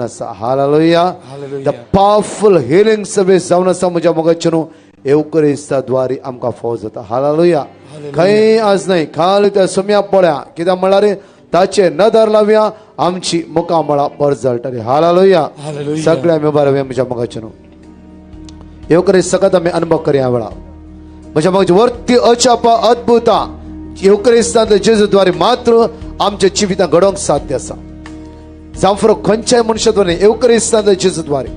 आसा. Hallelujah. The powerful healing service जावन आसा म्हज्या मोगाचे न्हू, येवकरिस्ता द्वारी आमकां फावो जाता. हालेलुया. खंय आज न्हय, खाली त्या सुम्या पळया. कित्याक म्हणल्यार ताचे नदर लावया, आमची मुखामळां परजळटली. हालेलुया. सगळे आमी बरे म्हज्या मोगाचे न्हू, येवकरिस्त सकत आमी अनुभव करया वेळा. म्हज्या मोगाचे, वरती अचापा अद्भुता येवकरिस्तांतले जेजूद्वारे मात्र आमच्या जिवितां घडोवंक साध्य आसा. जावं खंयच्याय मनशाद्वारे, येवकरिस्तांतले जेजूद्वारे.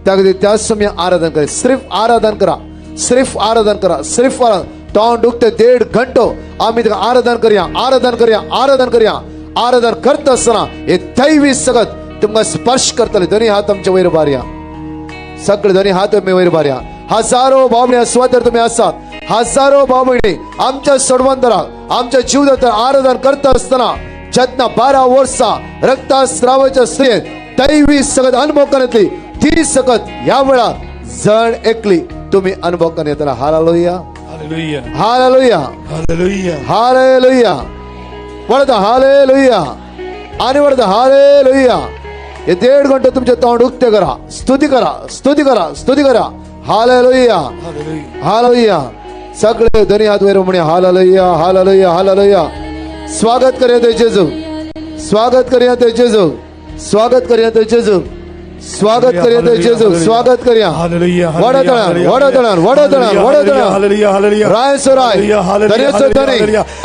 त्या खातीर त्या समय आराधन करा, सिर्फ आराधन करा, सिर्फ आराधन करा, सिर्फ आराधन. तोंड उगते 1.5 घंटो आम्ही ताका आराधन करया, आराधन करया, आराधन करया. आराधन करता आसतना हे दैवी सगत तुमकां स्पर्श करतले. दोनी हात आमच्या वयर बारया. सगळे दोन्ही हात आमी वयर बारया. हजारो भावणी सुवातेर तुम्ही आसात. हजारो भावणी आमच्या सोडवंतराक, आमच्या जीवदातर आराधन करता आसतना, जेन्ना 12 वर्सां रक्तस्रावाच्या स्त्रियेत दैवी सगत अनुभव करतली, ती सकत ह्या वेळा जण एकली तुम्ही अनुभव करण्यात येताना. Hallelujah. Hallelujah. Hallelujah. Hallelujah. Hallelujah. वळता hallelujah आणि वळता हालेलुया. हे 1.5 घंटे तुमचे तोंड उक्ते करा, स्तुती करा, स्तुती करा, स्तुती करा. हालेलुया. Hallelujah. Hallelujah. सगळे दोन्ही हात वर म्हणे, हालेलुया, हालेलुया, हालेलुया. स्वागत करूया ते जेजू, स्वागत करूया ते जेजू, स्वागत करूया ते जेजू, स्वागत करूया ते जेजू, स्वागत करूया. Hallelujah. वडतळान, वडतळान, वडतळान, वडतळान. Hallelujah. Hallelujah. राय सोराय, धन्यसो धनी,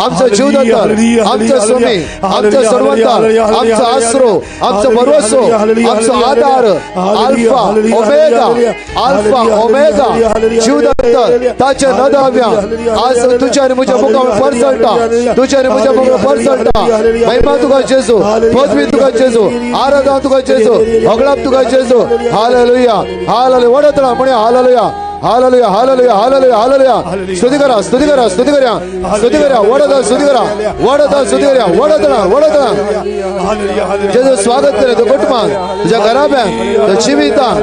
आमचं जीवदातर, आमचं स्वामी, आमचं सर्वंतर, आमचं आसरो, आमचं भरवसो, आमचं आधार, अल्फा ओमेगा, अल्फा ओमेगा, जीवदातर, ताचे नदाव्या आज तुझ्या आणि म्हज्या मुखावर परजळटा, तुझ्या आणि म्हज्या मुखावर परजळटा. महिमा तुका जेजू, पदवी तुका जेजू, आराधना तुका जेजू, होगळाप तुका जेजू. Hallelujah, hallelujah. वडतळा म्हणे, hallelujah, hallelujah, hallelujah, hallelujah, hallelujah. स्तुती करा, स्तुती करा, स्तुती करा, स्तुती करा. वडता स्तुती करा, वडता स्तुती करा. वडतळा, वडतळा. जेजू स्वागत करे तो कुटुंबात, तुझ्या घराब्यात, तुझ्या जिवितात.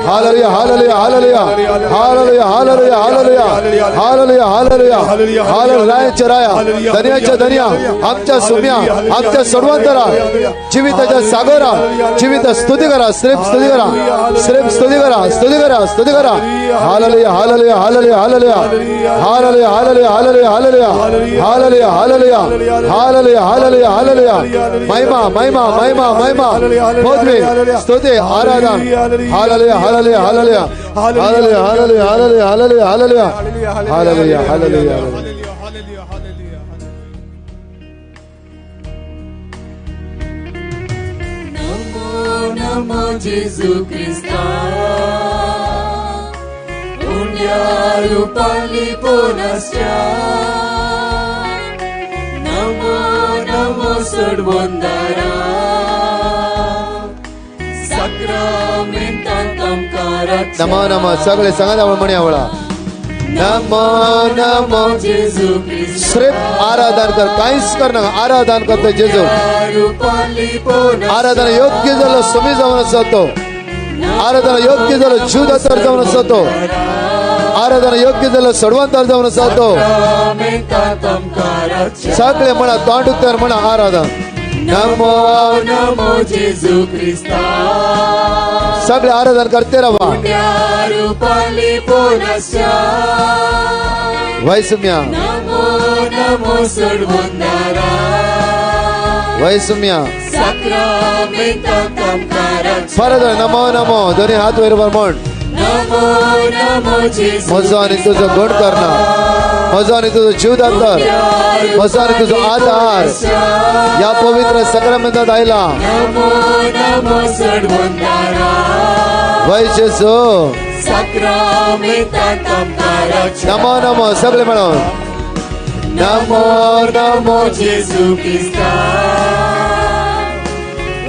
Hallelujah, hallelujah, hallelujah, hallelujah, hallelujah, hallelujah, hallelujah, hallelujah, hallelujah. रायाच्या राया, धन्याच्या धन्या, आमच्या सुम्या, आमच्या सर्वांतरा, जीविताच्या सागरा, जीवित. स्तुती करा, श्रेफ स्तुती करा, श्रेफ स्तुती करा, स्तुती करा, स्तुती करा. Hallelujah, hallelujah, hallelujah, hallelujah, hallelujah, hallelujah, hallelujah, hallelujah, hallelujah, hallelujah, hallelujah, hallelujah, hallelujah. महिमा, महिमा, महिमा, महिमा, पदवी, स्तुती, आराधन. Hallelujah, hallelujah, hallelujah, hallelujah, hallelujah, hallelujah, hallelujah, hallelujah, hallelujah, hallelujah. Hallelujah. Hallelujah. Namo Namo Jesu Krista, उण्या रुपाली पोनस्या. नमो नमो सोडवंदारा, साक्रामेंतांत आमकां राखच्या. नमो नमो. सगळे सांगा म्हणे आवळा, नमो नमो जेजू क्रिस्ता. श्रेफ आराधन कर, काहीच कर नका. आराधन करतो जेजू. रुपाली पोनस्या. आराधना योग्य झालं समी जाऊन असतो. आराधना योग्य झालं जीवदातर जाऊन असतो. आराधना योग्य झालं सडवंतर जाऊन असतो. साक्रामेंतांत आमकां राखच्या. सगळे म्हणा, तोंड उक्त्यावर म्हणा आराधन. नमो नमो जेजू क्रिस्ता. सगळे आराधन करते राहा. उण्या रुपाली पोनस्या. वैसुम्या. नमो नमो सोडवंदारा, वैसुम्या. साक्रामेंतांत आमकां राखच्या. परत नमो नमो. दोन्ही हात वयर म्हण. नमो नमो जेजू. म्हजो आनी तुजो गुण करणार, म्हजो आनी तुजो जीवदातर, म्हजो आनी तुजो आधार या पवित्र सक्रमेंतात आयला. नमो नमो सोडवंदारा, वै जेजू. साक्रामेंतांत आमकां राखच्या. नमो नमो. सगळे म्हणून नमो नमो. जेजू क्रिस्ता,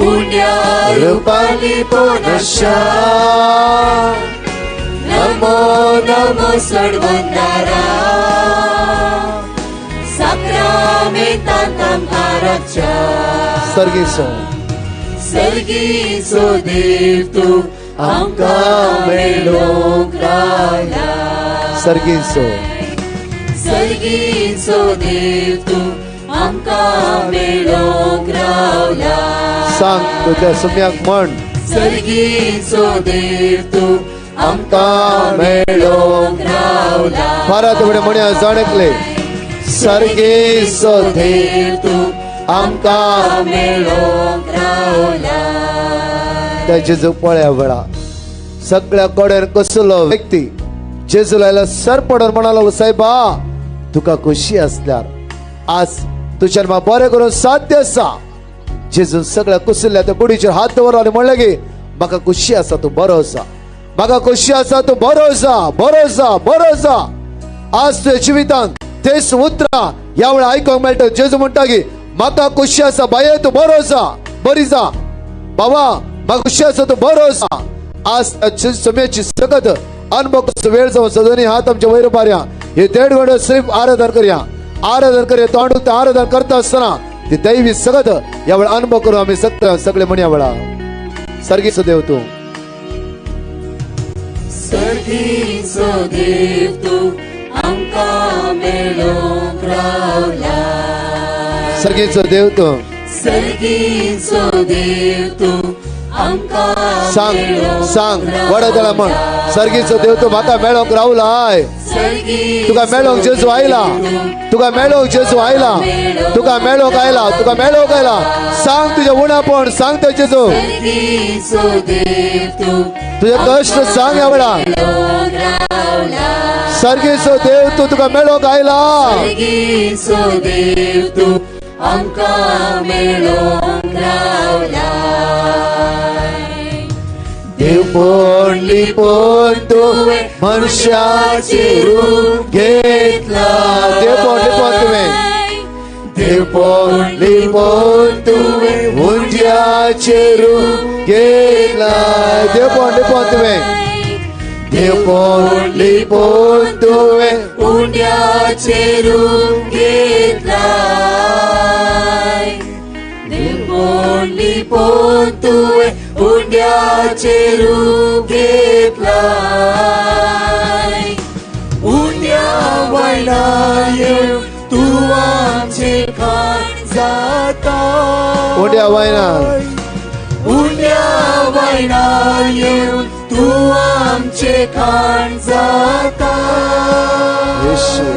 उण्या रुपाली पोनस्या. नमो नमो सोडवंदारा, साक्रामेंतांत आमकां राखच्या. सर्गीसो. सर्गीचो देव तूं आमकां मेळोंक रावला. सर्गीसो. सर्गीचो देव तूं आमकां मेळोंक रावला. सांग तुझ्या सुम्याक म्हण. सर्गीचो देव तूं आमकां मेळोंक रावला. परत फुडें म्हणया जाणकले, सर्गेचो देव तूं आमकां मेळोंक रावला. त्या जेजू पळया वेळा सगळ्या कडेन कसलो व्यक्ती जेजू लायला सर पडून म्हणालो, साहेबा तुका खुशी असल्यार आज तुझ्यान म्हाका बरें करून साध्य आसा. जेजून सगळ्या कुसल्या त्या कुडीचेर हात दवरलो आनी म्हणलें की म्हाका खुशी आसा, तूं बरो आसा, म्हाका खुशी आसा, तूं बरो आसा, बरो आसा, बरो आसा. आज तुज्या जिवितांत तेच उतरां ह्या वेळार आयकूंक मेळटा. जेजू म्हणटा की म्हाका खुशी आसा बाये, तूं बरो आसा, बरी जा बाबा, म्हाका खुशी आसा, तूं बरो आसा. आज त्या समयाची सगत अनुभव वेळ जावन सदनी हात आमच्या वयर पारया. हे देड घंटो सिर्फ आराधन करया, आराधन करया. तोंड उक्तें आराधन करता आसतना ती दैवी सगत ह्या वेळार अनुभव करून आमी सगळे सगळे म्हणया वेळा, सर्गीचो देव तूं. सर्गीचो देव तूं आमकां मेळोंक रावला. सर्गीचो देव तूं. सर्गीचो देव तूं आमकां सांग मेळोंक सांग वडोदरा म्हण, सर्गीचो देव तूं म्हाका मेळोंक रावलाय. तुका मेळोंक जेजू आयला, तुका मेळोंक जेजू आयला, तुका मेळोंक आयला, तुका मेळोंक आयला. सांग तुझ्या उणापण सांग त्या जेजू. सर्गीचो देव तूं तुझे कष्ट सांग ह्या वेळा. मेळोंक रावला. सर्गीचो देव तूं तुका मेळोंक आयला. सर्गीचो देव तूं आमकां मेळोंक रावला. देवपण लिपोवन तुवें मनशाचे रूप घेतला. देवपण लिपोवन तुवें, देवपण लिपोवन तुवें उंज्याचे रूप घेतला. देवपण लिपोवन तुवें, देवपण लिपोवन तुवें उंड्याचे रूप घेतलाय. देवपण लिपोवन तुवें उंड्याचे रूप घेतलाय. उंड्या वयल्यार येवन तूं आमचे खाण जाता. उंड्या वयल्यार. उंड्या वयल्यार येवन तूं आमचे खाण जाता. येशू.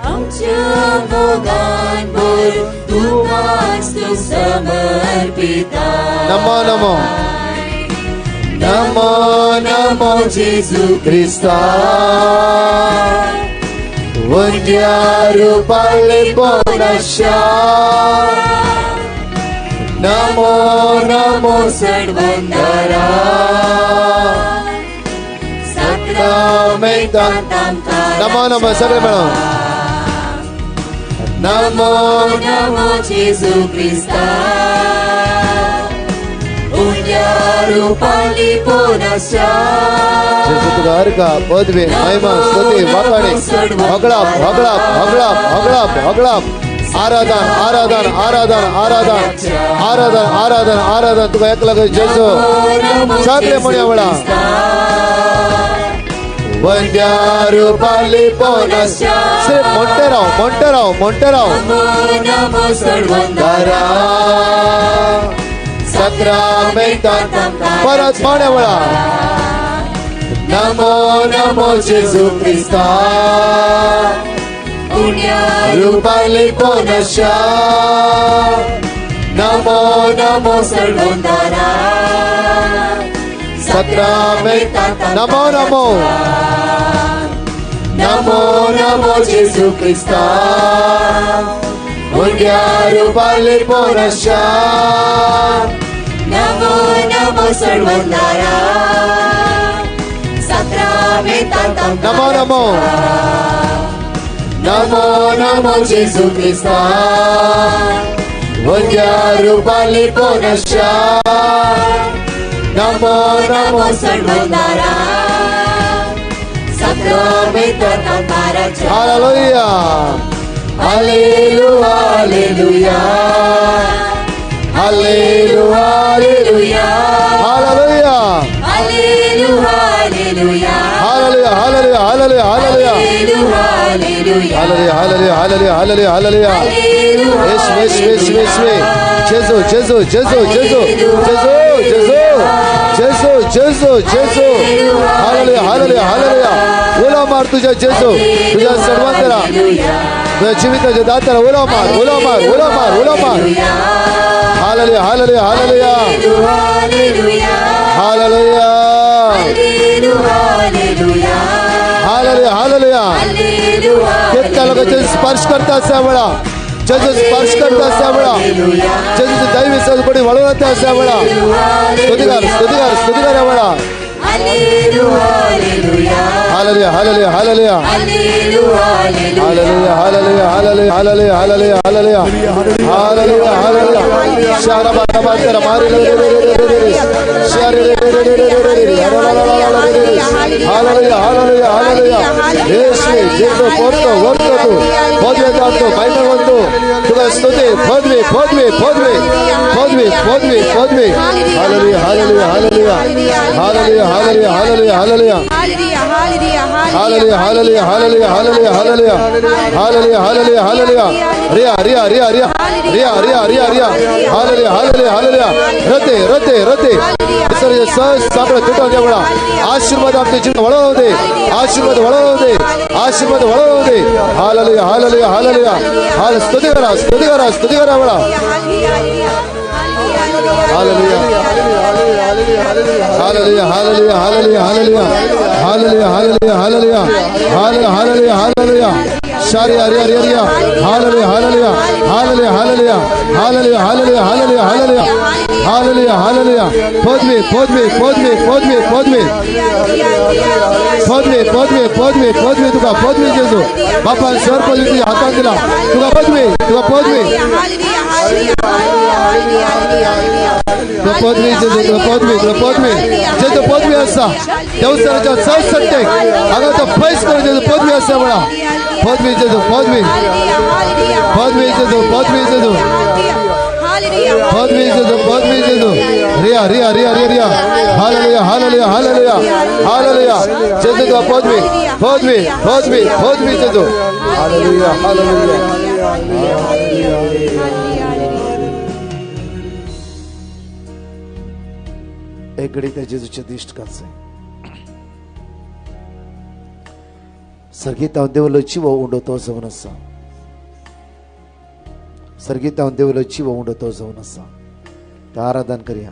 आमच्या मोगान भरून तुकाच तूं समर्पिता. नमो नमो नमो नमो जेजू क्रिस्ता, उंड्या रुपाले बोनशा. नमो नमो सडवंदरा नमो नमो सगळे मिळून नमो नमो जेजू क्रिस्ता, उंड्या रुपाली पोनाशा. जेजू तुका अर्घा पदवी महिमा स्तुती वाखाणे होगळाप होगळाप होगळाप होगळाप होगळाप आराधन आराधन आराधन आराधन आराधन आराधन आराधन तुका एकला जेजू. सगळे म्हणया वेळा, वंद्या रुपाली पोनस. सिर्फ म्हणते राव, म्हणते राव, म्हणते राव. नमो नमो सडवंदरा सक्रामेंतान परत म्हण्या वेळा, नमो नमो जेजू क्रिस्ता, उंड्या रुपाली पोनशा. नमो नमो सडवंदरा सक्रामेंतान. नमो नमो नमो नमो जेजू क्रिस्ता, उंड्या रुपाली पोनशा. नमो नमो सडवंदरा सक्रामेंतान. नमो नमो नमो नमो जेजू क्रिस्ता, उंड्या Rupali पोनशा. Namo Namo सडवंदरा सक्रामेंतान. Hallelujah hallelujah hallelujah hallelujah hallelujah hallelujah hallelujah hallelujah hallelujah hallelujah hallelujah hallelujah hallelujah hallelujah hallelujah hallelujah. येशू येशू येशू येशू जेजू जेजू जेजू जेजू जेजू जेजू. जेजू, जेजू, जेजू. Hallelujah, hallelujah, hallelujah. उलो मार तुझ्या जेजू, तुझ्या सर्वांतरा, तुझ्या जिविताच्या दाताला उलो मार, उलो मार, उलो मार, उलो मार. Hallelujah, hallelujah, hallelujah. Hallelujah, hallelujah, hallelujah. त्या लोकांचे स्पर्श करता असा वेळा, जेजू स्पर्श करता असा वेळा, जेजूचे दैवी सदपडी वळवता असा वेळा. स्तुतिकार, स्तुतिकार, स्तुतिकार या वेळा. Hallelujah, hallelujah, hallelujah, hallelujah, hallelujah, hallelujah, hallelujah, hallelujah, hallelujah, hallelujah, hallelujah. शारा बारा बारा मारी रे रे रे रे रे रे शारे रे रे रे रे रे रे रे. Hallelujah, hallelujah, hallelujah. येशू, जेजू, पोरतो वरतो तू पदवे जातो बायबल तुका स्तुती, पदवी, पदवी, पदवी, पदवी, पदवी, पदवी. Hallelujah, hallelujah, hallelujah, hallelujah, hallelujah, hallelujah, hallelujah, hallelujah, hallelujah, hallelujah, hallelujah, hallelujah, hallelujah, hallelujah, hallelujah. Riya, Riya, Riya, Riya, Riya, Riya, Riya, Riya. Hallelujah, hallelujah, hallelujah. रते, रते, रते. सहज सापडा तुटा वेळा आशीर्वाद आमच्या जीवन वळवू दे, आशीर्वाद वळवू दे, आशीर्वाद वळवू दे. हालेलुया, हालेलुया, हालेलुया, हाल. स्तुती करा, स्तुती करा, स्तुती करा वेळा. Hallelujah, hallelujah, hallelujah, hallelujah, hallelujah, hallelujah, hallelujah, hallelujah, hallelujah, hallelujah, hallelujah. शारी Hari Hari Hari. Hallelujah, hallelujah, hallelujah, hallelujah, hallelujah, hallelujah, hallelujah, hallelujah, hallelujah, hallelujah. पदवी, पदवी, पदवी, पदवी, पदवी, पदवी, पदवी, पदवी, पदवी. तुका पदवी जेजू बापान सर पदवी तुझ्या हातात दिला. तुका पदवी, तुका पदवी, तुका पदवी जेजू, तुका पदवी, तुका पदवी जेजू. पदवी आसा देवसराच्या चौसट्टेक हांगा तो पयस करून जेजू पदवी आसा म्हणा. पदवी जेजू, पदवी, पदवी जेजू, पदवी जेजू, पदवी जेजू, पदवी जेजू. Riya, Riya, Riya, Riya, Riya. Hallelujah, hallelujah, hallelujah, hallelujah. जेजू, तुका पदवी, पदवी, पदवी, पदवी जेजू. Hallelujah, hallelujah. एक घडी त्या जेजूचे दिश्ट काचे. सर्गीत देवलो चिवो उंडो तो जावन आसा. सर्गीत देवलो चिवो उंडो तो जावन आसा. ते आराधन करया.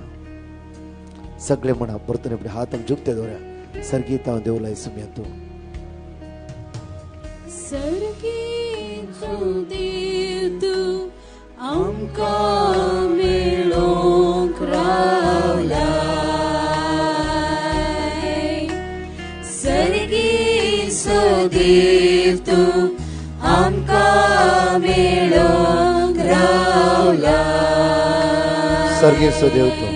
सगळे म्हणा, परतून आपले हात आम झुकते दवरया. सर्गीत देवला सुमया तूं. सर्गीचो देव तूं आमकां मेळोंक रावलाय. सर्गीचो देव तूं आमकां मेळोंक रावलाय. सर्गीचो देव तूं.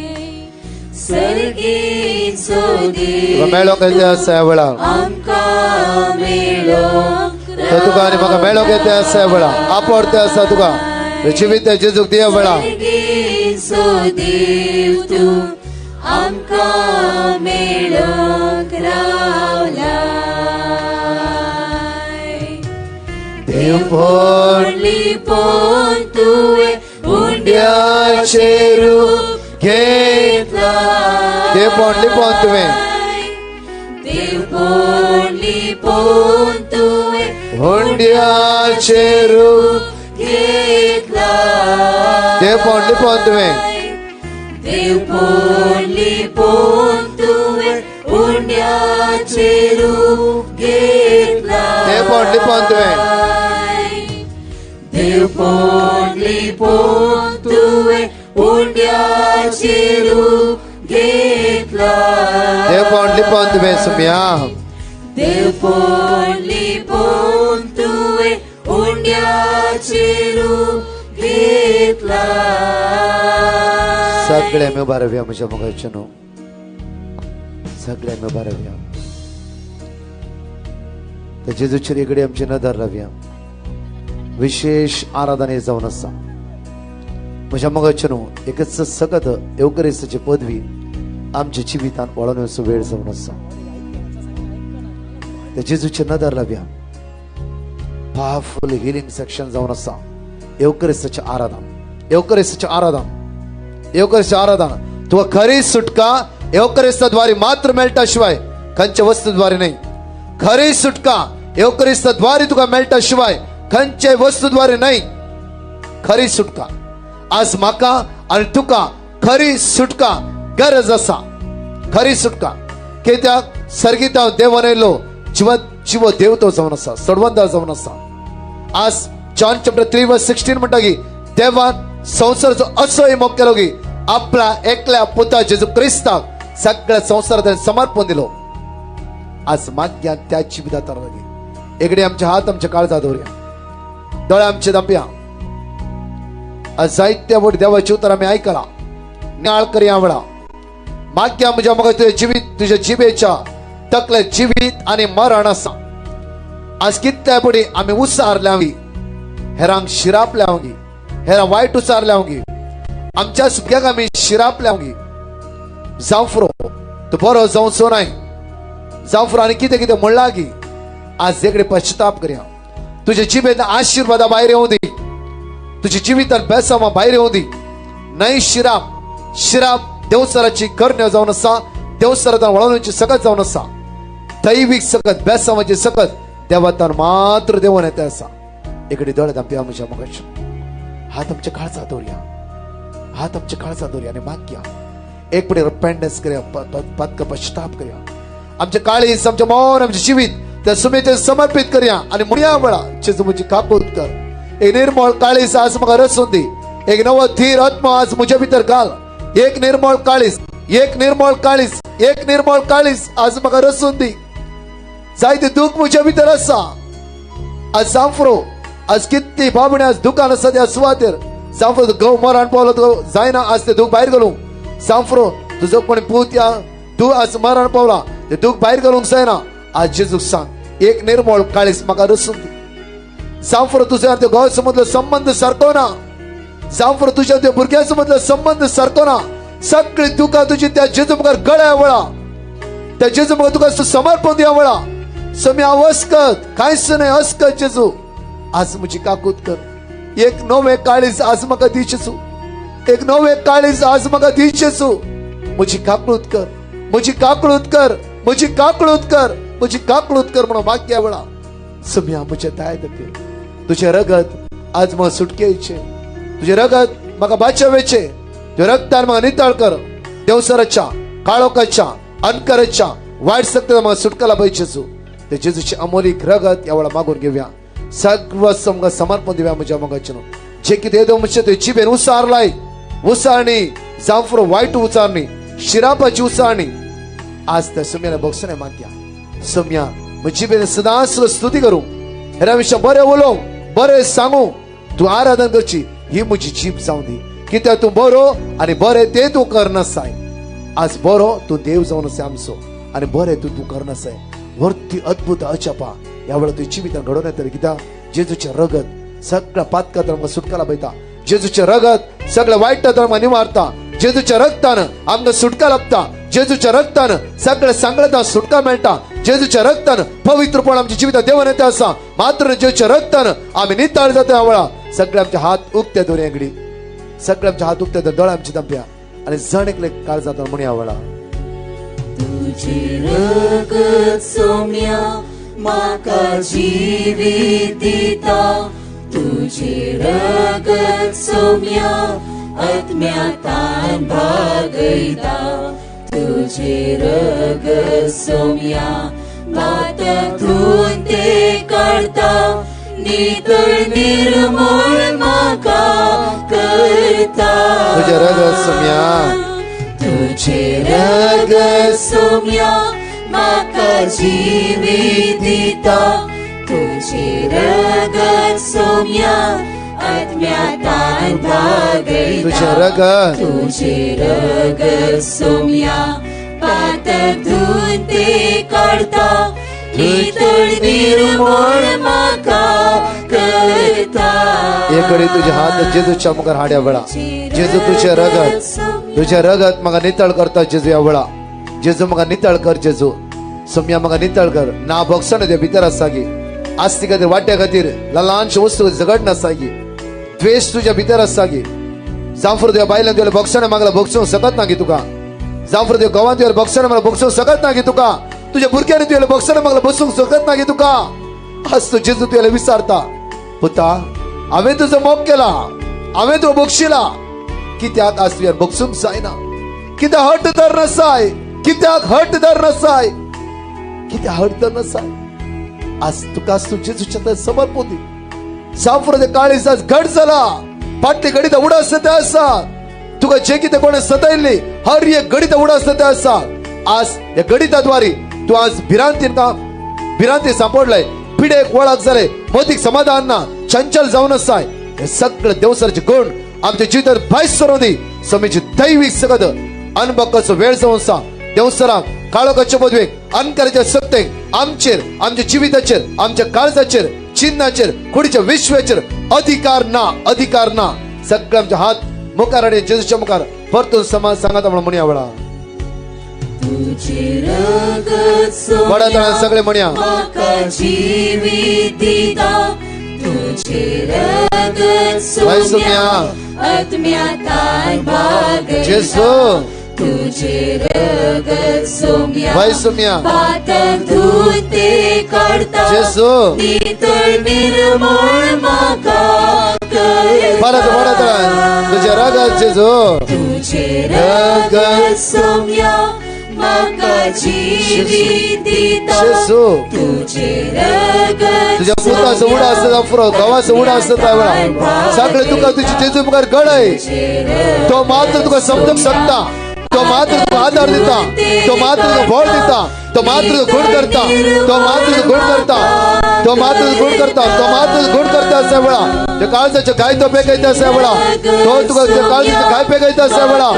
सर्गीचो देव तुका मेळोंक येते आसा ह्या वेळार. आमकां मेळोंक तो तुका आनी म्हाका मेळोंक येते आसा ह्या वेळार. आपडते आसा तुका जिवीत जेजूक दिया वेळा. सर्गीचो देव तूं आमकां मेळोंक रावलाय. देवपण लिपोवन तुवें उंड्याचेर घेतला. देवपण लिपोवन तुवें देवपण लिपोवन तुवें हुंड्याचेर घेतला. देवपण लिपोवन तुवें देवपण लिपोवन तुवें उंड्याचेर घेतला. देवपण लिपोवन तुवें देवपण लिपोवन तुवें उंड्याचेर घेतला. देवपण लिपोवन तुवें सुम्या. देवपण लिपोवन तुवें उंड्याचेर घेतला. सगळे आमी उबा रावया म्हज्या मोगाचे न्हू. सगळे आमी उबा रावया. त्या जेजूचेर कडेन आमची नदर रावया. विशेष आराधना ही जावन आसा म्हज्या मोगाचे न्हू. एकच सगत येवकरेसाची पदवी आमच्या जिवितान वळोवन येवचो वेळ जावन आसा. त्या जेजूची नदर लावया. पावरफुल हिलिंग सेक्शन जावन आसा. येवकरेसाचें आराधन, येवकरेसाचें आराधन, येवकरेसाचें आराधन. तुका खरी सुटका येवक्रिस्ताद्वारे मात्र मेळटा, शिवाय खंयच्या वस्तूद्वारे नाही. खरी सुटका येवक्रिस्ताद्वारे तुका मेळटा, शिवाय खंयच्या वस्तूद्वारे नाही. खरी सुटका आज म्हाका आणि तुका खरी सुटका गरज आसा. खरी सुटका कित्याक सर्गिता देवान येयलो जिवत जिवो देव तो जावन आसा, सोडवंदार जावन आसा. आज जॉन चॅप्टर 3 वर्स 16 म्हणटा की देवान संवसाराचो असोय मोग केलो की आपल्या एकल्या पुता जेजू क्रिस्ताक सगळ्या संवसारात समर्पण दिलो. आज माग्यान त्या जिवितात लागीं एकडे आमचे हात आमच्या काळजात दवरया, दोळे आमचे धांपया. आज जायत्या वट देवाची उतर आमी आयकला, नियाळ करया वेळा माग्या म्हज्या म्हाका तुझ्या जिवीत, तुझ्या जिबेच्या तकले जिवीत आणि मरण आसा. आज कितल्या पडी आमी उसारल्या, हेरांक शिरापल्या, हेरांक वायट उचारल्या, आमच्या सुक्याक आमी शिरापल्या. जावं फुरो तूं बरो जावचो नाय, जावं फुरो आनी कितें कितें म्हणलां की आज एकडे पश्चाताप करया. तुझ्या जिबेत आशीर्वादा भायर येवं दी, तुझ्या जिवितान बेसामा भायर येवं दी. नाही शिराप. शिराप देवसराची करण्यो जावन आसा, देवसरांत वळवण्याची सकत जावन आसा. दैवीक सकत, बेसामाची सकत देवातान मात्र देवन येते आसा. इकडे दोळे धांपया म्हज्या मगाश, हात आमच्या काळजात दवरया, हात आमच्या काळजात दवरया आणि मागया. एक पडे रिपेंडन्स करया, पत्क पश्चाताप करया. आमचे काळीज, आमचे मौन, आमचे जिवीत त्या सुमेचे समर्पित करया आणि म्हणया वेळा, जेजू, म्हजी काकूत कर. एक निर्मळ काळीज आज म्हाका रचून दी. एक नवो धीर आत्मा आज म्हज्या भितर घाल. एक निर्मळ काळीज, एक निर्मळ काळीज, एक निर्मळ काळीज आज म्हाका रचून दी. जायते दुःख म्हज्या भितर आसा आज. जांफरो आज कितली बाबणे आज दुकान आसा त्या सुवातेर. जांफरो घोव मरण पावलो तो जायना आज ते दूख भायर घालूंक. जांफरो तुजो कोणी पूत या तूं आज मरण पावला, ते दूख भायर घालूंक जायना. आज जेजूक सांग, एक निर्मळ काळीज म्हाका रचून दी. जांफरो तुझ्या ते घोवाचो मदलो संबंध सारको ना, जांफरो तुझ्या त्या भुरग्याचो मदलो संबंध सारको ना, सगळी दुखां तुजी त्या जेजू मुखार गळ्या वळा. त्या जेजू मुखार तुका समर्पण दिया वळा. समी अस्कत कांयच न्हय, अस्कत जेजू, आज म्हजी काकूत कर. एक नवे काळीज आज म्हाका दी जेजू, एक नवे काळीज आज म्हाका दी जेजू. म्हजी काकळूत कर, म्हजी काकळूत कर, म्हजी काकळूत कर, म्हजी काकळूत कर म्हणून मागया वेळा. सम्या म्हज्या दाय दे. तुझे रगत आज म्हाका सुटकेचे, तुझे रगत म्हाका बाचवेचे. तुझ्या रक्तान म्हाका नितळ कर. देवसराच्या, काळोखाच्या, अनकराच्या वाईट शक्ती म्हाका सुटका लाभायचे जेजू. ते जेजूचे अमोलिक रगत या वेळा मागून घेऊया. सर्व समगा समर्पण दिव्या म्हज्या मोगाचे. जे कितें देव म्हणजे ते जिबेन उसारलाय, उसारणी जांफरो वाईट उचारणी, शिरापाची उचारणी, आज त्या सुम्याला बक्षणे मागया. सुम्या म्हजी जिबेन सदांच स्तुती करूं, हेरा विशय बरें उलोवंक, बरें सांगू, तूं आराधन करची ही म्हजी जीभ जावं दी. कित्याक तूं बरो आनी बरें तें तूं करनासाय. आज बरो तूं देव जावन आसा आमचो आनी बरें तूं तूं करनासाय. वर्ती अद्भुत अचपा ह्या वेळार तुज्या जिवितान घडोवन येतलें. कित्याक जेजूचें रगत सगळ्या पातकांत आमकां सुटका लाभयता. जेजूचें रगत सगळ्या वायटांत आमकां निवारता. जेजूच्या रक्तान आमकां सुटका लाभता. जेजूच्या रक्तान सगळ्या सांगळ्यात सुटका मेळटा. जेजूच्या रक्तान पवित्रपण आमच्या जिवितात देवान येते आसा. मात्र जेजूच्या रक्तान आमी नितळ जाता. ह्या वेळा सगळे आमचे हात उक्ते दवरया घडी. सगळे आमचे हात उक्ते दवर, दोळे आमचे धांपया आणि जण एकले काळ जाता म्हणया वेळा. तुझे रगत सोम्या म्हाका जिवीत दिता. तुझे रगत सोम्या आत्म्यातान भागयता. तुझे रगत सोम्या पातक धुवन ते काडता, नितळ निर्मळ म्हाका करता. तुझे रगत सोम्या. तुझे रगत सोम्या म्हाका जिवीत दिता. तुझे रगत सोम्या आत्म्यातान भागयता. तुझे रगत. तुझे रगत सोम्या पातक धुवन ते काडता, नितळ निर्मळ म्हाका करता. एकडे तुझे हात जेजूच्या मुखार हाड्या वेळा. जेजू, तुझे रगत, तुझे रगत म्हाका नितळ करता जेजू. ह्या वेळा जेजू, म्हाका नितळ कर जेजू. सोम्या म्हाका नितळ कर. ना भोगसण ते भितर आसा की आस्ती खातीर, वाट्या खातीर, ल्हानशे वस्तू झगड नासा की द्वेष तुझ्या भितर आसा की. जांव तुज्या बायलान तुज्या भोगसणें मागला, भोगसूंक शकत ना की तुका. जांव तुज्या घोवान तुज्या भोगसणें मागला, भोगसूंक शकत ना की तुका. तुज्या भुरग्यांनी तुज्या भोगसणें मागला, बसूंक शकत ना की तुका. आज तू जेजू तुज्या विचारता, पुता, हांवें तुजो मोग केला, हांवें तुका बक्षिला, कित्याक आज तुज्यान भोगसूंक जायना? कित्याक हट धर नसाय? कित्याक हट धर नसाय? कित्याक हट धर नसाय? आज तुका तू जेजूच्या समर्पण दी. जांव काळीज आज घट जाला, फाटली घडीत उडास ते आसा. तुका जे कितें कोणें सतायल्ली, हर एक घडीत उडास ते आसा. आज ह्या गणिताद्वारे तू आज भिरांतीन का भिरांती सापडलंय, पिडेक वळख जाले, मतीक समाधान ना, चंचल जावन आसाय. हे सगळे देवसराचे गुण आमच्या जिवितात भायस करून दी. समीची दैवीक सगत अनुभवाचो वेळ जावन आसा. देवसराक काळोखाचे पदवेक, अनकाराच्या सत्तेक आमचेर, आमच्या जिविताचेर, आमच्या काळजाचेर, चिन्हाचेर, कुडीच्या विश्वाचेर अधिकार ना, अधिकार ना. सगळे आमचे हात मुखार आनी जेजूच्या मुखार परतून समाज सांगता म्हणून म्हणया वेळा. तुझे रगत वडा तळान सगळे म्हणया. म्हाका जिवीत दिता. तुझे रगत भाई सोम्या. आत्म्यातान भागयता. जेजू. तुझे रगत सोम्या, भाई सोम्या. पातक धुवन ते काडता. जेजू. नितळ निर्मळ म्हाका परत वडा तळान तुझ्या रगत जेजू. तुझे रगत सोम्या, म्हाका जिवीत दिता. जेजू. तुझे रगत तुझ्या पुताचं उडा आसता अफरो, घोवाचं उडा आसता त्या वेळा. सगळे तुका तुझी जेजू मुखार गळय. तो मात्र तुका समजूंक शकता, तो मात्र तुका आधार दिता, तो मात्र तुका बळ दिता, तो मात्र तुका गुण करता, तो मात्र तुका गुण करता, तो मात्र तुका गुण करता, तो मात्र तुका गुण करता. अशा वेळा ते काळजाचे घाय तो पेकयता. अशा वेळा तो तुका ते काळजाचे घाय पेकयता. अशा वेळा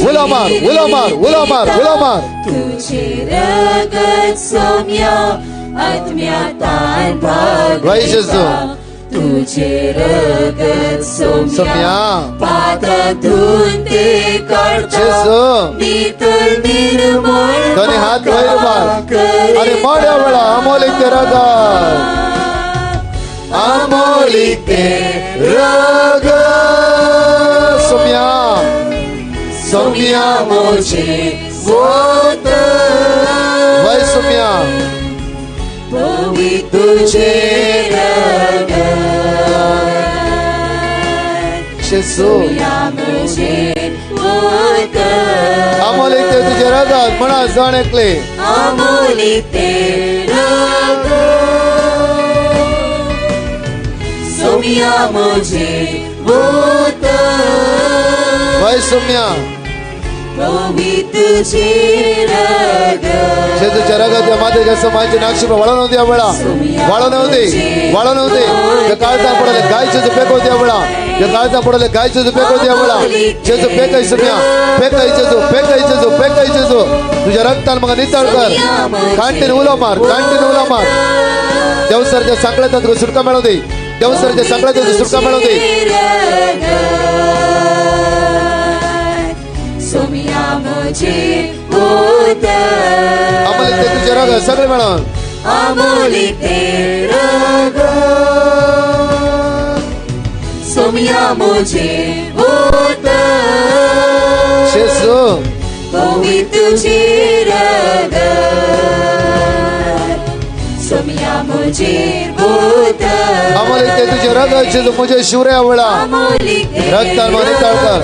उलो मार, उलो मार, उलो मार, उलो मार. तुझे रगत सोम्या, आत्म्यातान भाई जेजू. भागयता. तुझे रगत सोम्या, सोम्या. पातक धुवन ते काडता. जेजू. नितळ निर्मळ दोन्ही हात वयर मार करिता. आणि मोड्या वेळा, अमोलिक ते रगत, अमोलिक ते रगत सोम्या, सोम्या मोजे वोत. वय सोम्या. पवित्र तुझे रगत जेजू. सोम्या मोजे वोत. अमोलिक ते तुझे रगत म्हणा जण एकले. अमोलिक ते रगत सोम्या मोजे वोत. वय सोम्या. पवित्र तुझे रगत. जेजूच्या रगत या मातेच्या समाजचे नाक्षी वळण होती या वेळा, वळण होती, वळण होती. जे काळजा पडले गायचे जो पेक होती या वेळा, जे काळजा पडले गायचे जो पेक होती या वेळा. जेजू पेकाय सोम्या, पेकाय जेजू, पेकाय जेजू, पेकाय जेजू. तुझ्या रक्तान मग नितळ कर. कांटीन उलो मार, कांटीन उलो मार. देवसरच्या सांगण्यात तुका सुटका मिळवू दे. देवसरच्या सांगण्यात तुका सुटका मिळवू दे. सोम्या मोजे वोत. आम्हाला ते तुझे रगत सगळे मिळून. अमोलिक ते रगत सोम्या मोजे वोत. जेजू. पवित्र तुझे रगत सोम्या मोजे वोत. आम्हाला ते तुझे रगत जेजू मुझे शिवरे आवडा. अमोलिक ते रक्तान मग नितळ कर,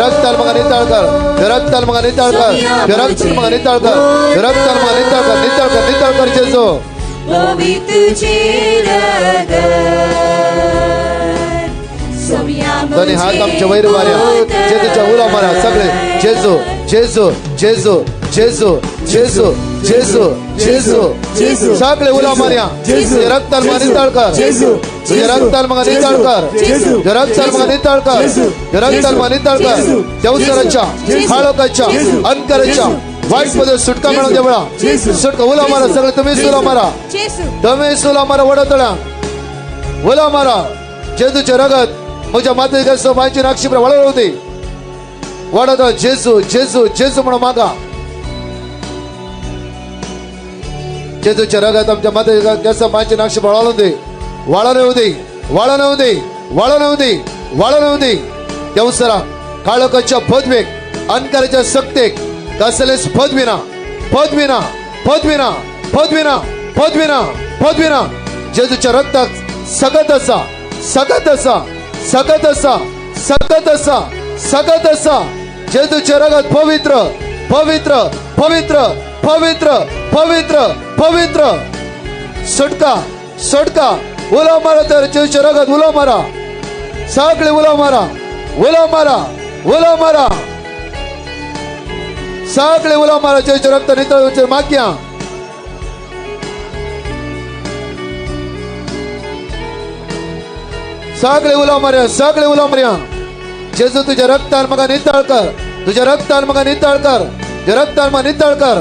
रक्तान मग नितळ कर, रक्तान मग नितळ कर, रक्तान मग नितळ कर, रक्तान मग नितळ कर, नितळ कर, नितळ कर जेजू. पवित्र तुझे रगत सोम्या दोन्ही हात आमच्या वैर मार्या, जेजूच्या उला मारा सगळे. जेजू, जेजू, जेजू, जेजू, जेजू, जेजू, जेजू, जेजू. सगळे उला मार्या. जेजू. तुझे रक्तान मग नितळ कर. जेजू. तुझे रक्तान मग नितळ कर. जेजू. तुझे रक्तान मग नितळ कर. जेजू. तुझे रक्तान मग नितळ कर. जेजू. देवसराच्या, जेजू. काळोखाच्या, जेजू. अंतराच्या जेजू. वाईट पदर सुटका मिळवून द्या वेळा. जेजू. सुटका उला मारा सगळे. तुम्हीच उला मारा, जेजू. तुम्ही उला मारा. वडोतळा उला मारा. जेजूचे रगत म्हज्या मातेच्या मायची नाक्षी वळवळ होती. वडोतळा जेजू, जेजू, जेजू म्हणून मागा. जेजूच्या रगत आमच्या मातेच्या मायची नाक्षी वळवून दे, वळण येऊ दे, वळण येऊ दे, वळण येऊ दे, वळण येऊ दे. देवसरा काळोखाच्या पदवेक, अंधकाराच्या शक्तेक कसलेच पदवी ना, पदवी ना, पदवी ना, पदवी ना, पदवी ना, पदवी ना. जेजूच्या रक्तात सगत असा, सगत असा, सगत असा, सगत असा, सगत असा. जेजूच्या रगात पवित्र, पवित्र, पवित्र, पवित्र, पवित्र, पवित्र. सुटका, सुटका. उलो मारा तर जेजूच्या रगात उलो मारा. सगळे उलो मारा, उलो मारा, उलो मारा. सगळे उलो मारा. जेजूच्या रक्त नितळ माग्या. सगळे उलो मारया, सगळे उलो मारया. जेजू तुझ्या रक्तान म्हाका नितळ कर, तुझ्या रक्तान म्हाका नितळ कर, तुझ्या रक्तान म्हाका नितळ कर.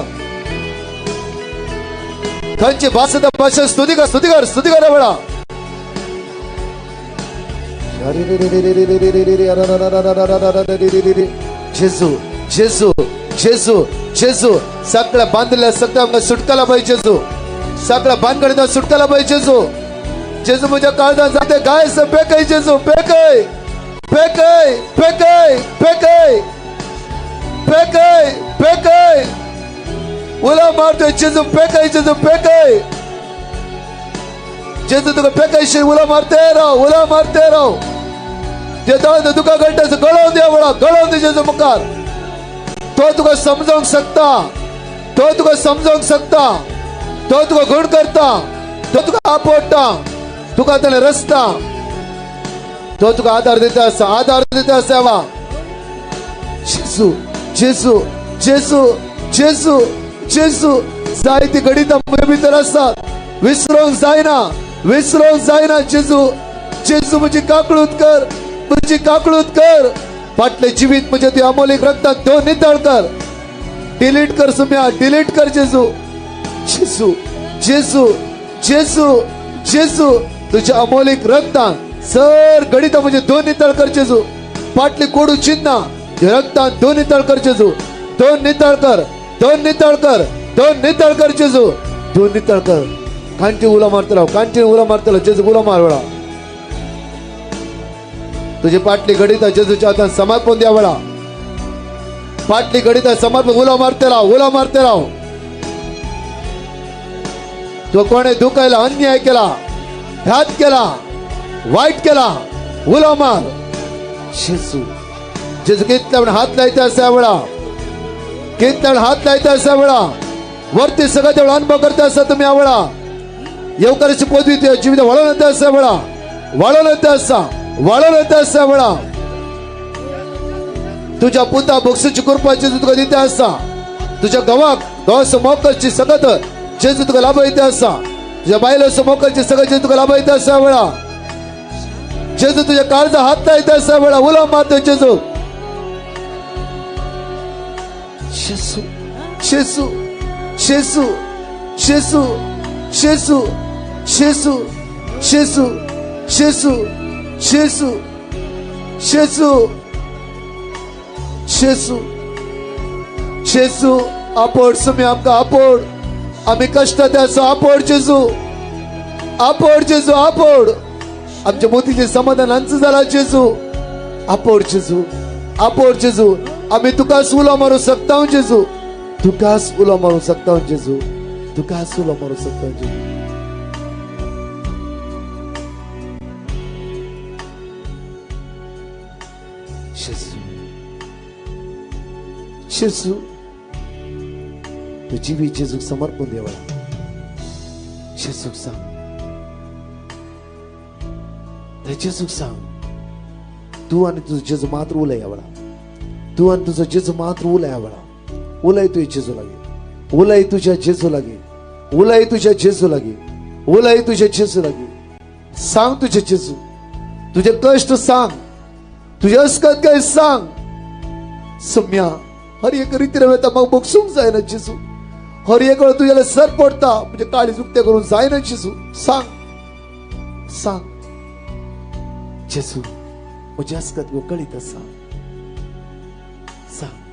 खंयची भास त्या भाशेत स्तुती कर, स्तुती कर, स्तुती कर वेळा. जेजू, जेजू, जेजू, जेजू. सगळ्या बांधलेल्या सगळ्या आमकां सुटकाला पाहिजे जेजू. सगळ्या बांधकडे सुटकाला पाहिजे जेजू. जेजू म्हज्या काळजान जाते गाय पेकय जेजू, पेकय, पेकय, पेकय, पेकय, पेकय, पेकय. उलो मारतोय जेजू, पेकय जेजू, पेकय जेजू. तुका पेकयशी उलो मारते राव, उलो मारते राव. ते दोळे तुका गळटा गळोवन दे वेळा, गळोवन दे जेजू मुखार. तो तुका समजोवंक शकता, तो तुका समजोवंक शकता. तो तुका गुण करता, तो तुका आपोडटा, तुका ताणें रस्ता, तो तुका आधार दिता आसा, आधार दिता आसा. वा जेजू, जेजू, जेजू, जेजू, जेजू. जायती घडितां म्हजे भितर आसात, विसरोंक जायना, विसरोंक जायना. जेजू, जेजू, म्हजी काकळूत कर, म्हजी काकळूत कर. फाटलें जिवीत म्हजें तुज्या अमोलीक रक्तान तो नितळ कर, डिलीट कर सुम्या, डिलीट कर. जेजू, जेजू, जेजू, जेजू, जेजू, तुझ्या अमोलिक रक्तान सर गणिता म्हणजे दोन नितळ कर जेजू. पाटली कोडू चिन्ह रक्तान दोन नितळ कर जेजू. दोन नितळ कर, दोन नितळ कर, दोन नितळ कर जेजू, दोन नितळ कर. कांटी उलो मारतलो, कांटी उलो मारतलो. जेजू उलो मार वेळा. तुझी पाटली गणिता जेजूच्या हातान समर्पण द्या वेळा. पाटली गणिता समर्पण. उलो मारते राव, उलो मारते राव. तो कोणे दुखायला, अन्याय केला, घात केला, वाईट केला, उलो मार. जेजू, जेजू कितल्या वेळा हात लायता असा वेळा, कितल्या वेळा हात लायता असा वेळा. वरती सगळं तेवढा अनुभव करता असा तुम्ही आवळा. येवकाराची पदवी तुझ्या जीवित वळून येता असा वेळा, वळून येता असा, वळून येता असा वेळा. तुझ्या पुता बक्षीची कृपा जेजू तुका दिता आसा. तुझ्या गवाक गवाचो मोकलची सगत जेजू तुका लाभयता आसा. तुझ्या बायलाचो मोकलची सगळं जेजू तुका लाभयता आसा वेळा. जेजू तुझ्या काळजा हात लायता आसा वेळा. उलो मारतो जेजू. जेजू, जेजू, जेजू, जेजू, जेजू, जेजू, जेजू, जेजू, जेजू, जेजू, जेजू, जेजू. आपोड सुमी आमकां आपोड. आमी कश्टात आसा. आपोड जेजू, आपोड जेजू, आपोड. आमच्या मोतीचें समाधान हांच जाला जेजू. आपोड जेजू, आपोड जेजू. आमी तुकाच उलो मारूं शकता जेजू, तुकाच उलो मारूं शकता जेजू, तुकाच उलो मारूं शकता जेजू. जेजू, जेजू, तू जिवीत जेजूक समर्पण देवा. जेजूक सांग, ते जेजूक सांग, तूं आनी तुजो जेजू मात्र उलय ह्या वेळा. तूं आनी तुजो जेजू मात्र उलय ह्या वेळा. उलय तुज्या जेजू लागीं, उलय तुज्या जेजू लागीं, उलय तुज्या जेजू लागीं, उलय तुज्या जेजू लागीं. सांग तुझे जेजू, तुझे कश्ट सांग, तुझे अस्कत काय सांग. सम्या हर एक रीतीन वता म्हाका बगसूंक जायना जेजू. हर एक वेळा तुज्याला सर पडटा, म्हणजे काळीज उक्तें करूंक जायना जेजू. सांग, सांग जेजू, म्हजी अस्कत गो कळीत आसा. सांग.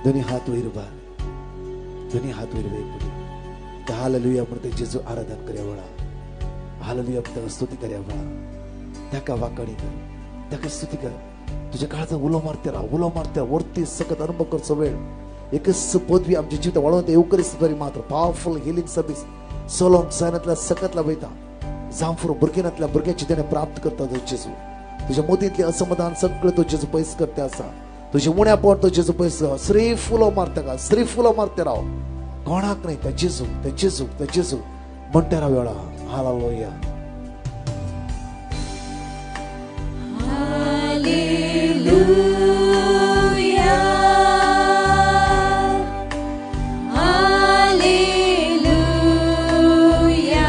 दोनी हात वयर उबार, दोनी हात वयर वयर. त्या हालेलुया म्हणते जेजू आराधन करया वेळा, हालेलुया म्हणते स्तुती करया वेळा. ताका वाकणी कर. ताका स्तुती कर. तुझ्या काळजात उलो मारते राव, उलो मारते राव. वरती सकत अनुभव करचो वेळ. एकच पदवी आमच्या जिवित वाळोवन येवकरीस्त बरी मात्र पावरफुल हिलिंग सर्वीस सोलोंग सैनातल्या सकतला वयता जांफूर भुरगेनातल्या भुरग्याची तेणे प्राप्त करता. तो जेजू तुझ्या मोदींतले असमाधान सगळं तो जेजू पयस करते आसा. तुझे उण्यापण तो जेजू पयस. श्री फुलो मारता का, श्री फुलो मारते राव. कोणाक न्हय, त्या जेजू, त्या जेजू, त्या जेजू म्हणटे राव वेळा. Hallelujah. Hallelujah, hallelujah, hallelujah,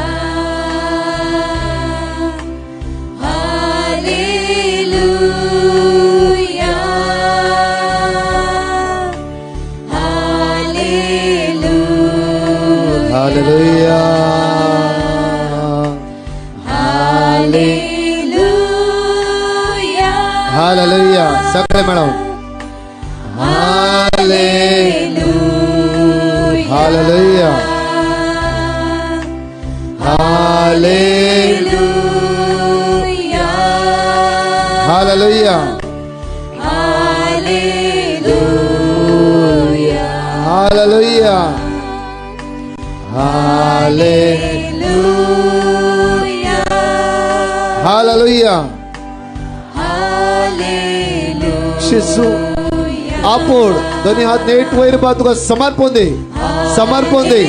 hallelujah, hallelujah. Hallelujah, hallelujah. सगळे madam hallelujah. Hallelujah. Hallelujah, hallelujah. Hallelujah, hallelujah. हाले हालेलुया, हालेलुया. हालेलुया. जेजू आपोड दोन्ही हात नेट वयर बा. तुका समर्पण दे, समर्पण दे,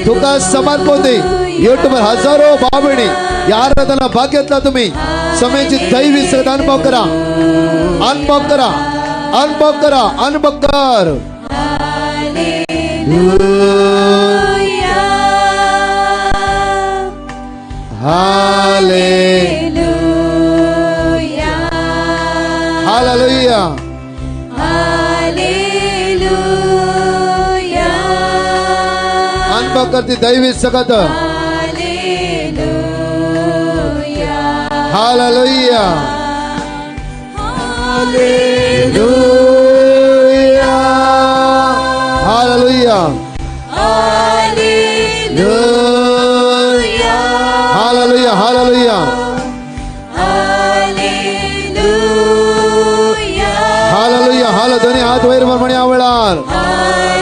तुका समर्पण दे. युट्यूबर हजारो भावणी या आराधना भाग घेतला. तुम्ही समयाची दैवी सगळं अनुभव करा, अनुभव करा, अनुभव करा, अनुभव कर. हालेलुया, हाले हालेलुया, हालेलुया. हालेलुया, अनुभव करते दैवी Sagat. Hallelujah, hallelujah. Hallelujah, hallelujah. Hallelujah, hallelujah. Hallelujah. Hallelujah, hallelujah. हाल दोन्ही हात वयर म्हणे आवडार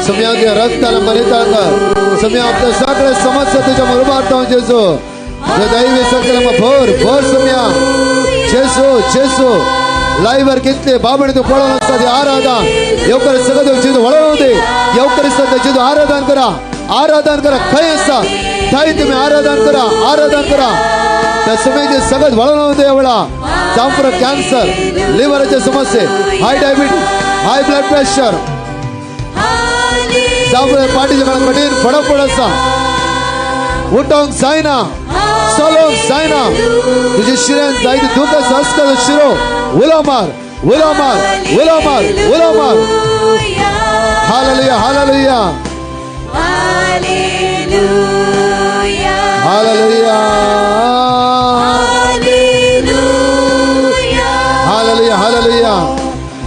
समया रक्ताला मरिता कर. समया आपल्या सगळे समस्या तुझ्या बरोबर जेजू दैवी सगळे भर भर. समया जेसू जेसू लाईव्हर कितले बाबणे तू पळोवन आसता ते आराधन येवकर सगळं जेजू वळोवन दे. येवकर आसता जेजू आराधन करा, आराधन करा. खंय आसता थंय तुम्ही आराधन करा, आराधन करा. त्या समयाचे सगळं वळोवन दे वेळा. जांभर कॅन्सर, लिव्हरचे समस्ये, high diabetes, high blood pressure, जांभळे पाठीचे मला कठीण फडफड आसा, उठोंक जायना, चलोंक जायना, तुझे शिऱ्यान जायते दुख आसा आसता शिरो उलो मार, उलो मार, उलो मार, उलो मार. Hallelujah. Hallelujah. Hallelujah, hallelujah. Hallelujah, hallelujah.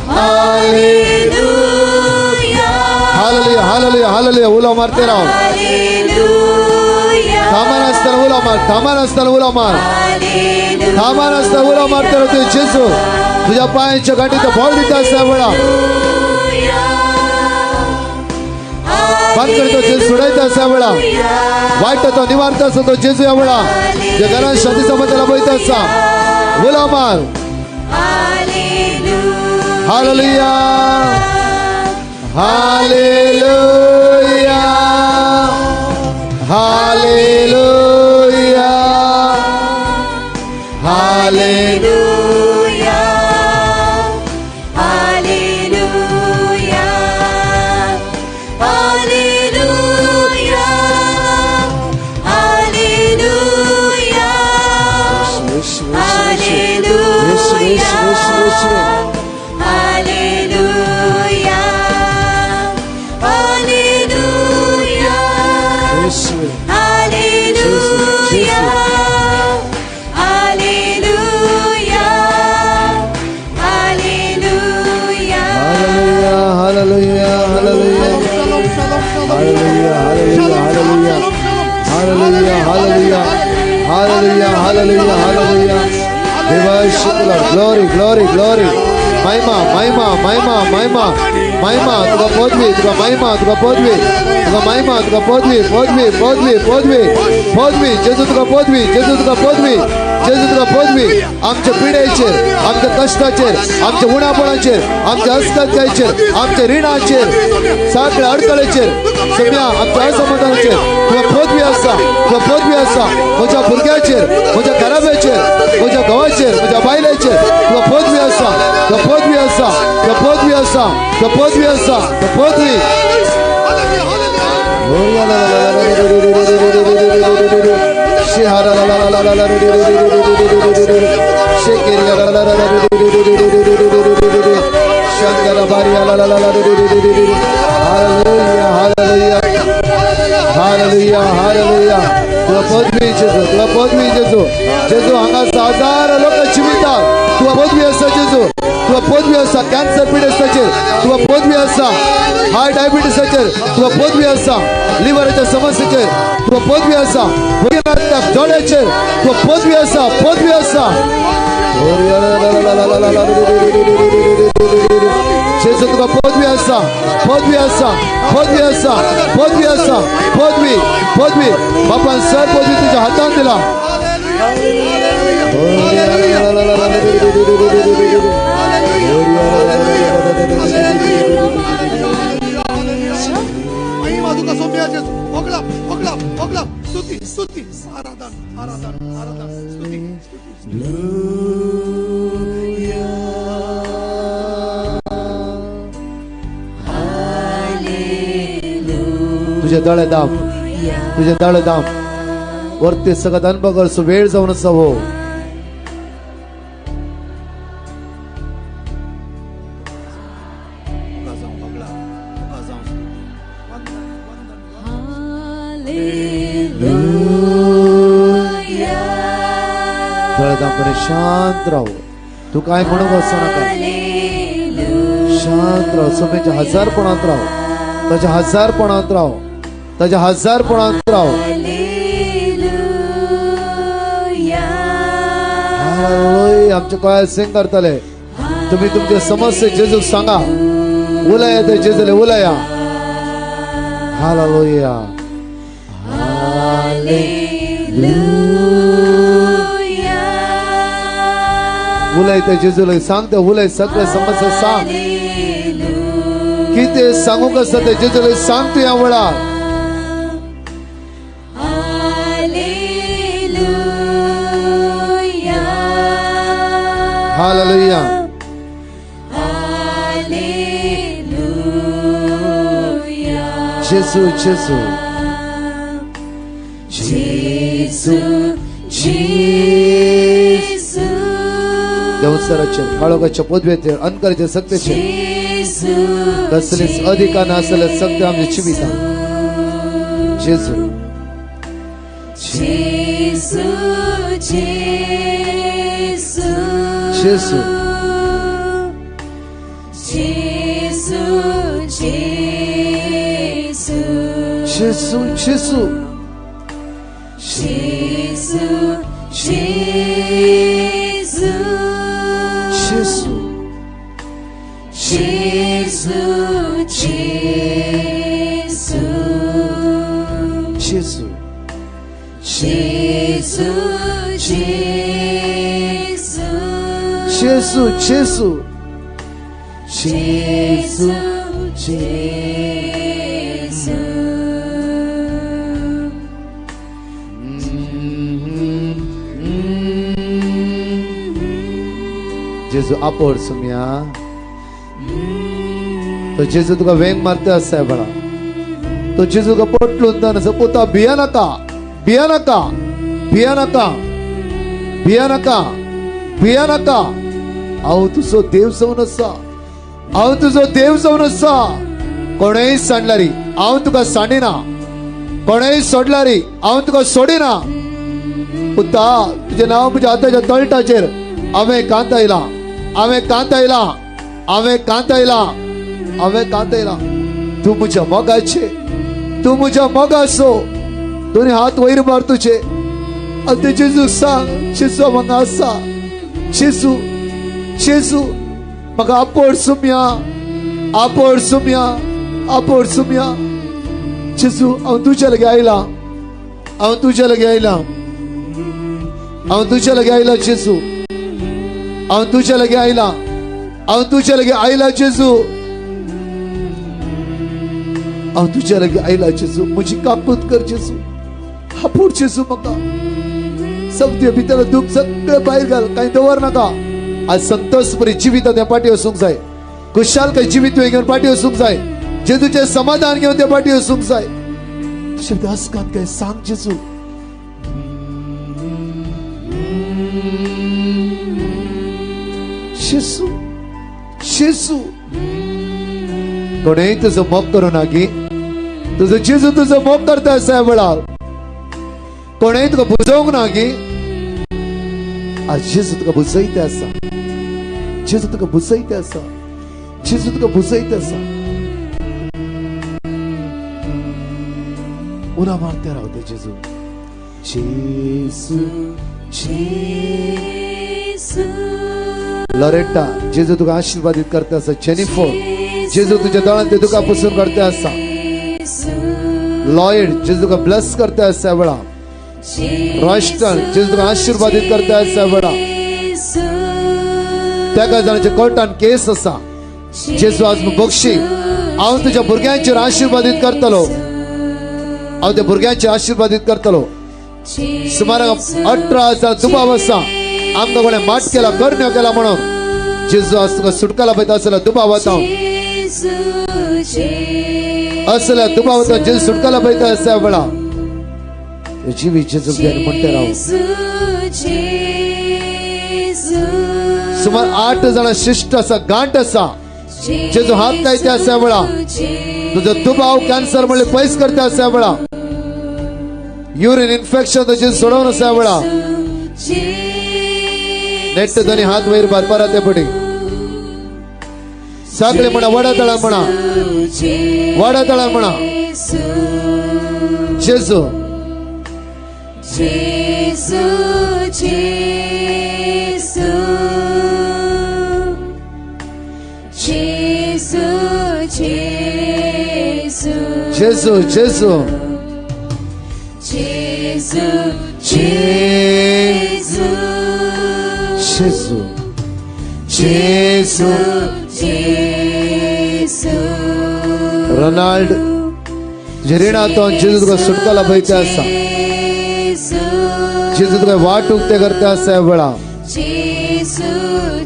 Hallelujah. Hallelujah, hallelujah. Hallelujah. Hallelujah. उलो मारते राव. हालेलुया, थांबा नासताना उलो मार, थांबा नासताना उलो मार, थांबा नासताना उलो मारते राव. तुझे जेजू तुझ्या पायांच्या गाठीचं बळ दिता आसा वेळा. बंद करतो जेजू सोडायचा आसा वेळा. वाईट तो निवारता आसा तो जेजू या वेळा. जे घरात शांती समाजाला बयत आसा उलो मार. Hallelujah. Hallelujah. Hallelujah. Hallelujah. Hallelujah, hallelujah, hallelujah, hallelujah, hallelujah, hallelujah, hallelujah, hallelujah, hallelujah. Hallelujah. Hallelujah. Hallelujah. Hallelujah. Hallelujah. Hallelujah. Hallelujah. Hallelujah. Hallelujah. We worship you, Lord. Glory, glory, glory. महिमा, महिमा, महिमा, महिमा, महिमा. तुका पदवी, तुका महिमा, तुका पदवी, तुका महिमा, तुका पदवी, पदवी, पदवी, पदवी, पदवी. जेजू तुका पदवी, जेजू तुका पदवी, जेजू तुका पदवी. आमच्या पिडेचेर, आमच्या कश्टाचेर, आमच्या उणापणाचेर, आमच्या अस्कत्याचेर, आमच्या रिणाचेर, सगळ्या अडथळ्याचेर, सगळ्या आमच्या असमाधानाचेर तुका पदवी आसा, तुका पदवी आसा. म्हज्या भुरग्याचेर, म्हज्या घराब्याचेर, म्हज्या घोवाचेर, म्हज्या बायलेचेर तुका पदवी आसा, तुका पदवी आसा, तुका पदवी आसा, तुका पदवी आसा, तुका पदवी. Hallelujah, hallelujah. Hallelujah, hallelujah. तुला पदवी जेजू, तुला पदवी जेजू. जेजू, हांगा हजार लोक जिवितात. तुला पदवी आसा जेजू, तुला पदवी आसा. कॅन्सर पिडेस्ताचेर तुला पदवी आसा, हाय डायबिटीसाचेर तुला पदवी आसा, लिव्हराच्या समस्येचेर तुला पदवी आसा, दोळ्याचेर तुला पदवी आसा, पदवी आसा. जेजू, तुका पदवी आसा, पदवी आसा, पदवी आसा, पदवी आसा, पदवी, पदवी. बापान सर पदवी तुझ्या हातान दिला. महिमा तुका सोम्या जेजू. होगळा, होगळा, होगळा. स्तुती, स्तुती, आराधन, आराधन, आराधन, स्तुती, स्तुती. तुझे दोळे दाम, तुझे दोळे दाम. वरती सगळं अनुभव करसो वेळ जावन आसा हो. तुका जावं होगळा, तुका जावं स्तुती. वंदन, वंदन, वंदन. दोळे दामपणे शांत राव. तू काय म्हणूंक वचो नाका. शांत राव. सोम्याच्या हजारपणांत राव, ताच्या हजारपणांत राव, ताच्या हजारपणांत राव. हालेलुया. आमचे काय सिंग करतले. तुम्ही तुमचे समस्ये जेजूक सांगा. उलया ते जेजूले उलया. हालेलुया. उलय ते जेजूले सांग, ते उलय, सगळे समस्या सांग. कितें सांगूंक आसा ते जेजूले सांग तूं ह्या वेळार. हालेलुया. जेजू, जेजू, जेजू, जेजू. देवसराचे काळोखाच्या पदवेचेर अनकाराचे सक्तेचे कसलीच अधिकार नासले सक्ते आमच्या जिवितांत. जेजू, जेजू, जेजू, जेजू, जेजू, जेजू, जेजू, जेजू, जेजू, जेजू, जेजू, जेजू, जेजू, जेजू, जेजू, जेजू, जेजू, जेजू, जेजू, जेजू. जेजू आपोड सुम्या. तो जेजू तुका वेंग मारता आसा बळा. तो जेजू तुका पटलून आसा. पुता भिया नाका, भिया नाका, भिया नाका, भिया नाका, भिया नाका. हांव तुजो देव जावन आसा, हांव तुजो देव जावन आसा. कोणेय सांडल्यारी हांव तुका सांडिना, कोणेय सोडल्यारी हांव तुका सोडिना. पुता, तुजें नांव म्हज्या हाताच्या तळटाचेर हांवें कांतायलां, हांवें कांतायलां, हांवें कांतायलां, हांवें कांतायलां. तूं म्हज्या मोगाचे, तूं म्हज्या मोगाचो. दोनी हात वयर मार तुजे आनी ते जेजूक सांग, जेजू हांगा आसा. जेजू, जेजू, म्हाका आपोड सुम्या, आपोड सुम्या, आपोड सुम्या. जेजू, हांव तुज्या लागीं आयला, हांव तुज्या लागीं आयला, हांव तुज्या लागीं आयला जेजू, हांव तुज्या लागीं आयला, हांव तुज्या लागीं आयला जेजू, हांव तुज्या लागीं आयला जेजू. म्हजी काकूत कर जेजू, हापूड जेजू म्हाका. सगळे भितर दुःख सगळें भायर घाल, कांय दवर नाका. आज संतोष बरी जिवित त्या पाटी वचूंक जाय, खुशाल काय जिवीत तुवें घेवन पाटी वचूंक जाय, जेजूचें समाधान घेवन त्या पाटी वचूंक जाय. तुज्या दासकान काय सांग जेजू. जेजू, जेजू, कोणेय तुजो मोग करू नागी. तुजो जेजू तुजो मोग करता आसा वेळार. कोणेय तुका बुजोवंक ना गी. आज जेजू तुका बुजयते आसा, जेजू तुका बुजयते आसा, जेजू तुका बुजयते आसा. उरा मारते रावते जेजू, जेजू, जेजू. लॉरेटा, जेजू तुका आशीर्वादित करते आसा. जेनिफर, जेजू तुझ्या दोळ्यांत तुका पुसून करते आसा. लॉयड, जेजू तुका ब्लेस करते आसा वेळा. रॉस्टन, जेजू तुका आशीर्वादित करते आसा वेळा. त्या जाणाच्या कोर्टान केस आसा, जेजू आज बक्षी. हांव तुझ्या भुरग्यांचेर आशीर्वादित करतलो, हांव त्या भुरग्यांचेर आशीर्वादित करतलो. सुमार 18,000 दुबाव आसा आमकां कोणें माट केला, करण्यो केला म्हणून. जेजू आज तुका सुटकाला पळयता. असल्या दुबावात हांव, असल्या दुबावात जेजू सुटकाला पळयता आसा वेळा. जिवीत जेजू म्हणटे राव. सुमार 8 जाणां शिश्ट आसा, गांठ आसा, जेजू हात लायते आसा वेळा. तुजो दुबाव कॅन्सर म्हणले पयस करता आसा वेळा. युरिन इन्फेक्शन तुजें सोडोवन आसा वेळा. नेट्ट दोनी हात वयर भरपारा ते पडी सगळे म्हणा, वडा तळा म्हणा, वडा तळा म्हणा, जेजू. जेजू, जेजू, जेजू, जेजू. जेजू, जेजू. जेजू, जेजू. जेजू, जेजू. जेजू. रोनाल्ड, तुझ्या रिणांत जेजू तुका सुटकाला पळयते आसा. जेजू तुका वाट उक्ते करता आसा वेळा. जेजू,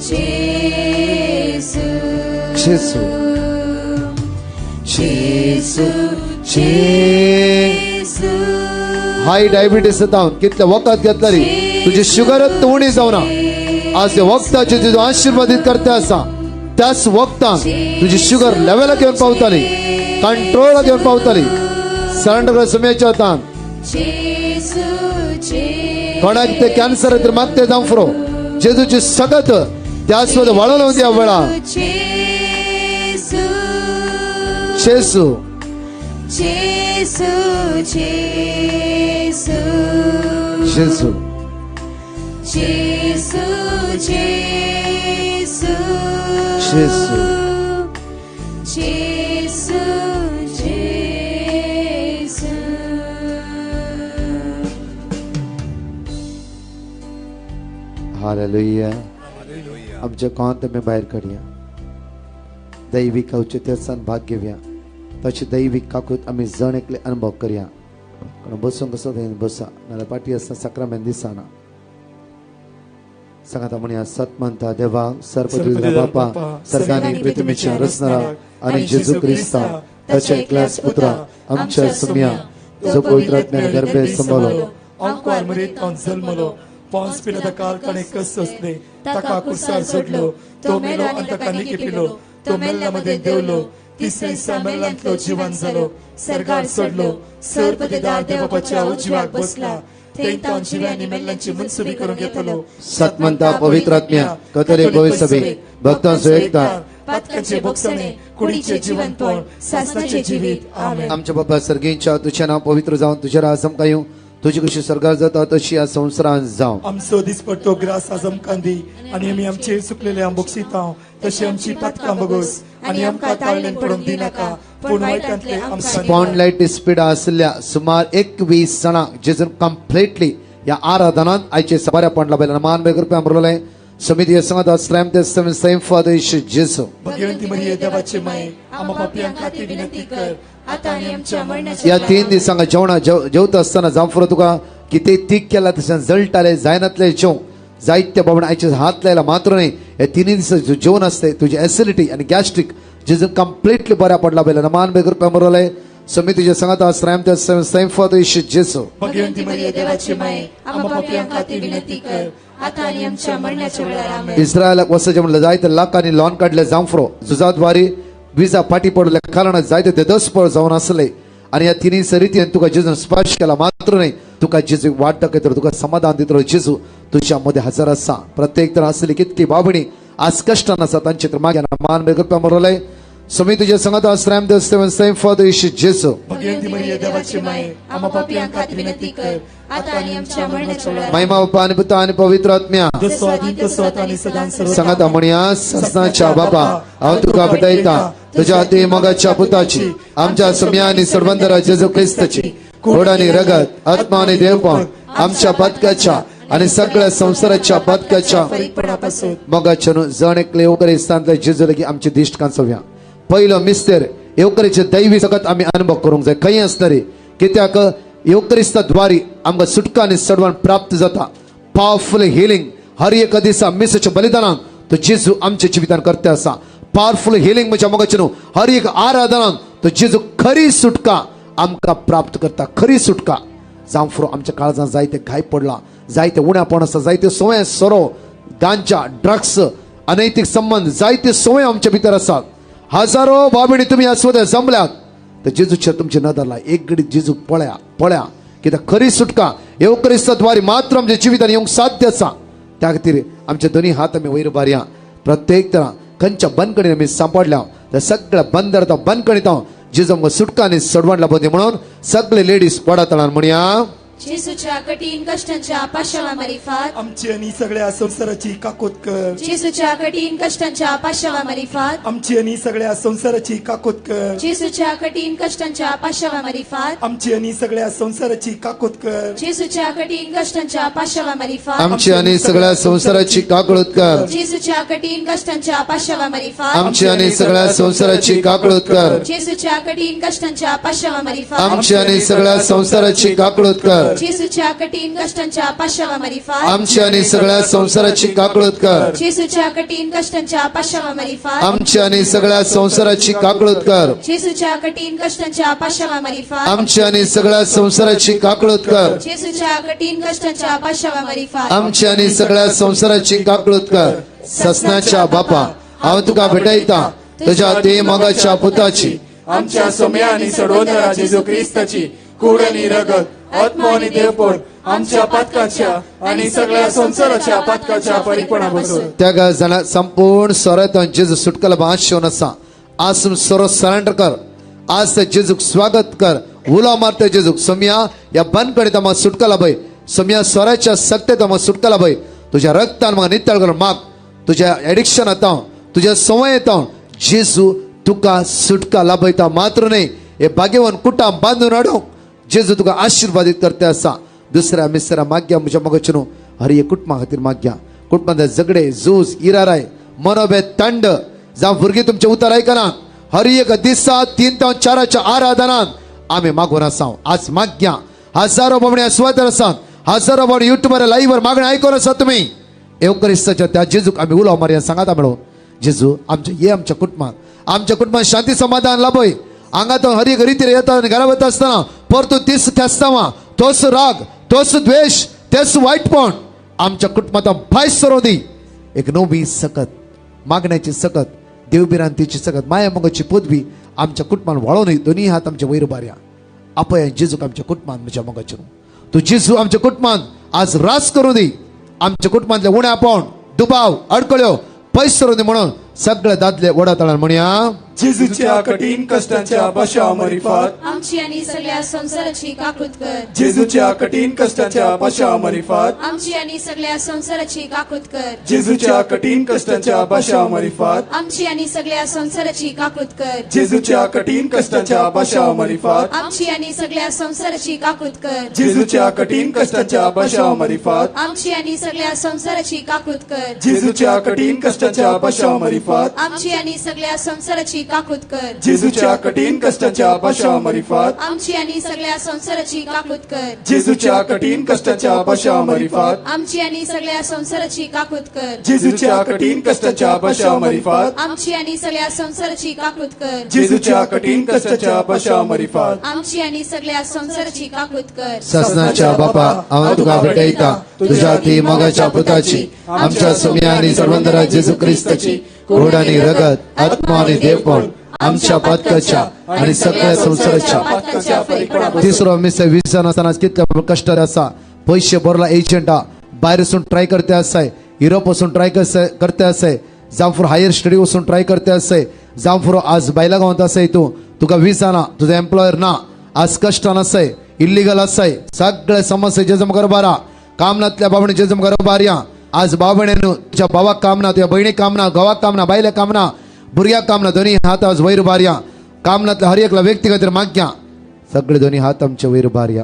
जेजू. जेजू, जेजू, जेजू. हाय डायबिटीस जावन कितले वखद घेतला रे, तुझी शुगरच उणी जावना. आज त्या वखदाचे तुझं आशीर्वादित करता आसा. त्याच वखदान तुझी शुगर लेवलाक घेवन पावताली, कंट्रोलाक घेवन पावताली. सरेंडर सुम्याच्या हातान. कोणाक ते कॅन्सर तर मागते जावं फुरो, जेजूची सगत त्याच वेळा वळोवन त्या वेळा. जेजू. जेजू. जेजू, जेजू. जेजू. जेजू, जेजू. जेजू. जेजू, जेजू. हालेलुया. आमच्या कोंत आमी भायर काडया, दैवीक औचित्यासान भाग घेवया, ताची दैवीक काकूत आमी जण एकले अनुभव करया. कारण बसूंक कसो थंय बसा, नाल्यार पाटी आसतना साक्रामेंत दिसना. सांगाता म्हणया, सतमंता देवा, सर्पदुरा बापा, सर्गानी पृथ्वीच्या रचणारा आणि जेजू क्रिस्ता ताच्या एकल्याच पुत्रा आमच्या सुम्या, जो पवित्र आत्म्यान गर्भे संभवलो, अंकुर मरीत जल्मलो, पॉन्स पिला काल ताणे कस सोसले, ताका कुसार सोडलो, तो मेलो आनी ताका निकिपिलो, तो मेल्ल्या मदें देवलो, तिसरे दिसा मेल्ल्यांतलो जिवन जालो, सर्गार सोडलो, सर्पदेदार देवबापाच्या उजव्याक बसला, थंय तो जिव्यांनी मेल्ल्यांची मनसुबी करूंक येतलो. सतमंता पवित्र आत्म्या, कथोलिक पवित्र सभे, भक्तांचो एकता, पातकांचे भोगसणे, कुडीचे जिवनपण, सासणाचे जिवीत. आमेन. आमच्या बाबा सर्गींच्या, तुझ्या नाव पवित्र जावन तुझ्या राज आमकां येवं. तुजी कशी सरकार जाता तशी ह्या संवसारांत जावं. आमचो दिसपट्टो ग्रास आज आमकां दी आनी आमी आमचेर चुकलेले बक्षितांव तशी आमची पातकां बगोस आनी आमकां ताळणेन पडूंक दिनाका, पूण वायटांतले आमकां निवार. स्पॉन्डलायटीस पिडा आशिल्ल्या सुमार 21 जाणांक जेजून कंप्लिटली ह्या आराधनांत आयचे बऱ्यापण लाभयलें. मान बेगर रुपया बरवलें समिती संगत श्रम सेम फादर जेजू. भगवंती मरिये, देवाची माये, आम्हा पापयां खातीर विनंती कर, आता आणि आमच्या मरणाच्या या 3 दिसांक जेवणा जेवता आसतना जांफुरो तुका कितें तीक केला तशें जळटाले जायनातले जेवण जायते बाबा आयचे हात लायला मात्र न्हय. हे तिन्ही दिसा जेवण आसते तुजी एसिडिटी आनी गॅस्ट्रीक जेजून कंप्लिटली बऱ्या पडला पयलें. मान बेगर रुपया बरवलें समितीच्या संगत श्रम सेम फादर जेजू. भगवंती मरिये, देवाची माये, आम्हा पापयां खातीर विनंती कर, आता आणि आमच्या मरणाच्या वेळार. आमेन. इस्रायलाक वचचें म्हणलं जायते लाखांनी लॉन काडले जांफरो झुजाद्वारे विजा फाटी पडल्या कारण जायते ते दसपळ जावन आसले आनी ह्या तिन्ही सरितीन तुका जेजून स्पर्श केला मात्र न्हय, तुका जेजू वाट दाखयतलो, तुका समाधान दितलो. जेजू तुझ्या मध्ये हजर आसा. प्रत्येक तर आसली कितकी बाबणी आज कश्टान आसा तांचे तर माग्या मान बेगर रुपया मरवलंय समी तुझ्या संगत आश्रम सेम फादर जेजू. भगवंती मरिये, देवाची माये, आम्हा पापयां खातीर विनंती कर, आता आणि आमच्या मरणाच्या वेळार. महिमा बापा आणि पुता आणि पवित्र आत्म्या. जसो आदी तसो आता आणि सदां सर्व. सांगाता म्हणया. ससनाच्या बापा, हांव तुका भेटयता तुझ्या अति मोगाच्या पुताची, आमच्या सम्या आणि सर्वंदरा जेजू ख्रिस्ताची कोड आणि रगत, आत्मा आणि देवपण आमच्या पातकाच्या आणि सगळ्या संसाराच्या पातकाच्या फरीकपणापासून मोगाच्या न्हू. जण एकले येवकरिस्तांतल्या जेजू लगी आमची दिश्ट कांचोवया. पहिलो मिस्तेर येवकरीचे दैवी जगत आमी अनुभव करूंक जाय खंय आसतरी, कित्याक येवकरिस्ताद्वारी आमकां सुटका आनी सडवण प्राप्त जाता. पावरफुल हिलिंग हर एका दिसा मिसाच्या बलिदानाक तो जेजू आमच्या जिवितान करते आसा. पावरफुल हिलिंग म्हज्या मोगाचे न्हू, हर एक आराधनाक तो जेजू खरी सुटका आमकां प्राप्त करता, खरी सुटका. जांव आमच्या काळजान जायते घाय पडला, जायते उण्यापण आसा, जायते संवय, सोरो, गांजा, ड्रग्स, अनैतिक संबंध, जायते संवय आमच्या भितर आसात. हजारो बाबणी तुम्ही ह्या सुद्धा जमल्यात तर जेजूचेर तुमची नदर लाय. एक घडी जेजूक पळया, पळया, कित्याक खरी सुटका येवक्रिस्ताद्वारे मात्र आमच्या जिवितान येवंक साध्य आसा. त्या खातीर आमचे दोन्ही हात आमी वयर बारया. प्रत्येक तरा खंयच्या बंदखणीन आमी सांपडल्या त्या सगळ्या बंदर बंदखणीत जेजू आमकां सुटका आनी सडवण लाभोवंदी म्हणून सगळे लेडीज वडा तळान म्हणया. जेसूच्या कठीण कष्टांच्या पाशावा मारिफात आमची आणि सगळ्या संसाराची काकोत कर. जेसूच्या कठीण कष्टांच्या पाशावा मारिफात आमची आणि सगळ्या संसाराची काकोत कर. जेसूच्या कठीण कष्टांच्या पाशावा मारिफात आमची आणि सगळ्या संसाराची काकोत कर. जेसूच्या कठीण कष्टांच्या पाशावा मारिफात आमची आणि सगळ्या संसाराची काकळूत कर. जेसूच्या कठीण कष्टांच्या पाशावा मारिफात आमची आणि सगळ्या संसाराची काकळूत कर. जेसूच्या कठीण कष्टांच्या पाशावा मारिफात आमची आणि सगळ्या संसाराची काकळूत कर. जेसूच्या कठीण कष्टांच्या पाशावा मारिफात आमची आणि सगळ्या संसाराची काकळूत कर. जेसूच्या कठीण कष्टांच्या पाशावा मारिफात आमची आणि सगळ्या संसाराची काकळूत कर. जेसूच्या कठीण कष्टांच्या पाशावा मारिफात आमची आणि सगळ्या संसाराची काकळूत कर. जेसूच्या कठीण कष्टांच्या पाशावा मारिफात आमची आणि सगळ्या संसाराची काकळूत कर. ससनाच्या बापा, हांव तुका भेटयता तुझ्या ते मोगाच्या पुताची, आमच्या सोम्या आणि सडवणारा जेजू ख्रिस्ताची कूड आणि रगत, आत्मा आणि देवपण आमच्या पातकाच्या आणि सगळ्या संसाराच्या पातकाच्या परिपणापासून. त्या जाणा संपूर्ण स्वरांत जेजू सुटकाला भास शिवन आसा. आज सोरो सरेंडर कर. आज त्या जेजूक स्वागत कर. उलो मारता जेजूक, सोम्या, या बंदखणीत म्हाका सुटका लाभय. सोम्या, स्वराच्या सक्तेत म्हाका सुटका लाभय. तुझ्या रक्तान म्हाका नितळ कर. माग तुझ्या एडिक्शन येता, तुझ्या संवय येता, जेजू तुका सुटका लाभयता मात्र न्हय, हे भाग्यवान कुटां बांदून हाडूंक जेजू तुका आशीर्वादीत करते आसा. दुसऱ्या मिसरा माग्या म्हज्या मोगाचे न्हू, हर एक कुटुंबा खातीर माग्या. कुटुंबांत झगडे, झूज, इराराय, मनोभेद, तंड जावं भुरगीं तुमचें उतर आयकना, हर एक दिसा 3 ते 4 आराधनान आमी मागून आसा. आज माग्या. हजारो बाबणी सुवातेर आसात, हजारो बाबणी युट्यूबार लाईव्हर मागणें आयकून आसात तुमी. येवक्रिस्ताच्या त्या जेजूक आमी उलो मारया. सांगाता म्हणून जेजू आमच्या ये आमच्या कुटुंबात, आमच्या कुटुंबात शांती समाधान लाभय. हांगा तो हर एक रितीर येता आनी घरा वता आसतना परतून तीच खेस्तांवां, तोच राग, तोच द्वेश, तेच वायटपण आमच्या कुटुंबात भायर सरों दी. एक नवी सकत, मागण्याची सकत, देवभिरांतीची सकत, माया मोगाची पदवी आमच्या कुटुंबान वाळोवन. दोन्ही हात आमच्या वयर बारया. आपय जेजूक आमच्या कुटुंबान. म्हज्या मोगाचे, तूं जेजू आमच्या कुटुंबान आज रास करूं दी. आमच्या कुटुंबांतले उण्यापण, दुबाव, अडकळ्यो पयस करूं दी म्हणून सगळे दादले वडा तळान म्हणया. जेजूच्या कठीण कश्टांच्या पाशा मरिफात आमची आणि सगळ्या संसाराची काकूत कर. जेजूच्या कठीण कश्टांच्या पाशा मरिफात आमची आणि सगळ्या संसाराची काकूत कर. जेजूच्या कठीण कश्टांच्या पाशा मरिफात आमची आणि सगळ्या संसाराची काकूत कर. जेजूच्या कठीण कश्टांच्या पाशा मरिफात आमची आणि सगळ्या संसाराची काकूत कर. जेजूच्या कठीण कश्टांच्या पाशा मरिफात आमची आणि सगळ्या संसाराची काकूत कर. जेजूच्या कठीण कश्टांच्या पाशा मरिफात आमची आणि सगळ्या संसाराची काकूत कर. जेजूच्या कठीण कश्टांच्या पाशा मरिफात आमची आणि सगळ्या संसाराची काकूत कर. जेजूच्या कठीण कश्टांच्या पाशा मरिफात आमची आणि सगळ्या संसाराची काकूत कर. जेजूच्या कठीण कश्टांच्या पाशा मरिफात आमची आणि सगळ्या संसाराची काकूत कर. जेजूच्या कठीण कश्टांच्या पाशा मरिफात आमची आणि सगळ्या संसाराची काकूत कर. ससनाच्या बापा, हांव तुका भेटयता तुझ्या ती मोगाच्या पुताची, आमच्या सुम्या आणि सर्वंदरा जेजू क्रिस्ताची कोड आणि रगत, आत्मा आणि देवपण आमच्या पातकाच्या आणि सगळ्या संसाराच्या पातकाच्या परिपणापासून तिसरो मिस 20 जाण आसतना कितले कश्ट आसा. पयशे भरला एजंटा, भायर वचून ट्राय करते आसाय, युरोप वचून ट्राय करते आसाय, जावं फुडें हायर स्टडी वचून ट्राय करते आसाय, जावं फुडें आज बायला गांवांत आसाय तूं, तुका विजा ना, तुजो एम्प्लॉयर ना, आज कश्टान आसाय, इल्लिगल आसाय, सगळे समस्या जेजू मुखार बारा. काम नातल्या बाबणी जेजू मुखार बारया. आज बाबण्यानु तुझ्या भावाक काम ना, तुझ्या भयणीक काम ना, घोवाक काम ना, बायलेक काम ना, भुरग्याक काम ना, दोन्ही हात आज वयर बारया. काम नातल्या हर एकला व्यक्ती खातीर मागया. सगळे दोन्ही हात आमचे वयर बारया.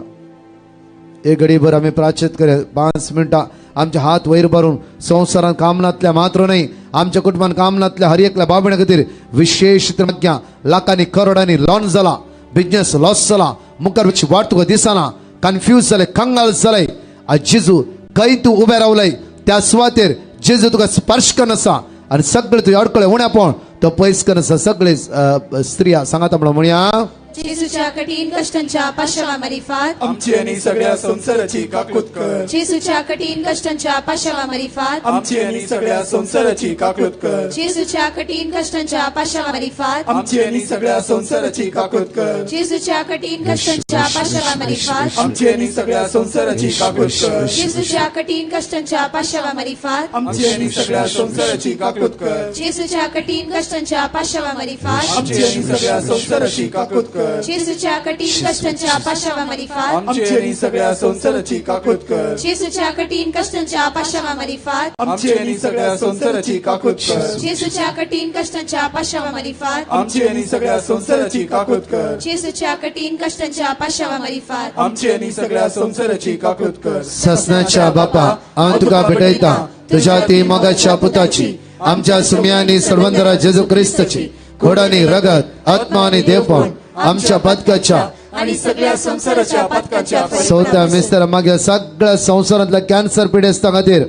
एक घडीभर आम्ही प्राचित करे 5 मिनटां आमचे हात वयर भरून संवसारात काम नातल्या मात्र नाही, आमच्या कुटुंबान काम नातल्या हर एकल्या बाबण्या खातीर विशेष मागया. लाखांनी करोडांनी लॉन जाला, बिजनेस लॉस जाला, मुखार वाट तुका दिसना, कन्फ्यूज जाले, कंगाल जाले. आज जेजू खंय तूं उबें रावलय त्या सुवातेर जेजू तुका स्पर्श करून आसा आनी सगळे तुजे अडकळे उणेपण तो पयस करून आसा. सगळे स्त्रिया सांगात म्हणून म्हणया. जेजूच्या कठीण कष्टांच्या पाशवा मरिफात आमची आणि सगळ्या संसाराची काकूत कर. जेजूच्या कठीण कष्टांच्या पाशवा मरिफात आमची आणि सगळ्या संसाराची काकूत कर. जेजूच्या कठीण कष्टांच्या पाशवा मरिफात आमची आणि सगळ्या संसाराची काकूत कर. जेजूच्या कठीण कष्टांच्या पाशवा मरिफात आमची आणि सगळ्या संसाराची काकूत कर. जेजूच्या कठीण कष्टांच्या पाशवा मरिफात आमची आणि सगळ्या संसाराची काकूत कर. जेजूच्या कठीण कष्टांच्या पाशवा मरिफात आमची आणि सगळ्या संसाराची काकूत कर. जेजूच्या कठीण कष्टांच्या पाशवा मरिफात आमची आणि सगळ्या संसाराची काकूत कर. जेजूच्या कठीण कष्टांच्या पाशवा मरिफात आमची आणि सगळ्या संसाराची काकूत कर. जेजूच्या कठीण कष्टांच्या पाशवा मरिफात आमची आणि सगळ्या संसाराची काकूत कर. जेजूच्या कठीण कष्टांच्या पाशवा मरिफात आमची आणि सगळ्या संसाराची काकूत कर. ससनाच्या बापा, हांव तुका भेटयता तुझ्या ती मोगाच्या पुताची, आमच्या सुम्या आणि सर्वंदरा जेजू क्रिस्ताची कोड आणि रगत, आत्मा आणि देवपण आमच्या पातकाच्या आणि सगळ्या संसाराच्या पातकाच्या चौथ्या मिस्तर मागे सगळ्या संवसारांतल्या कॅन्सर पिडेस्तां खातीर,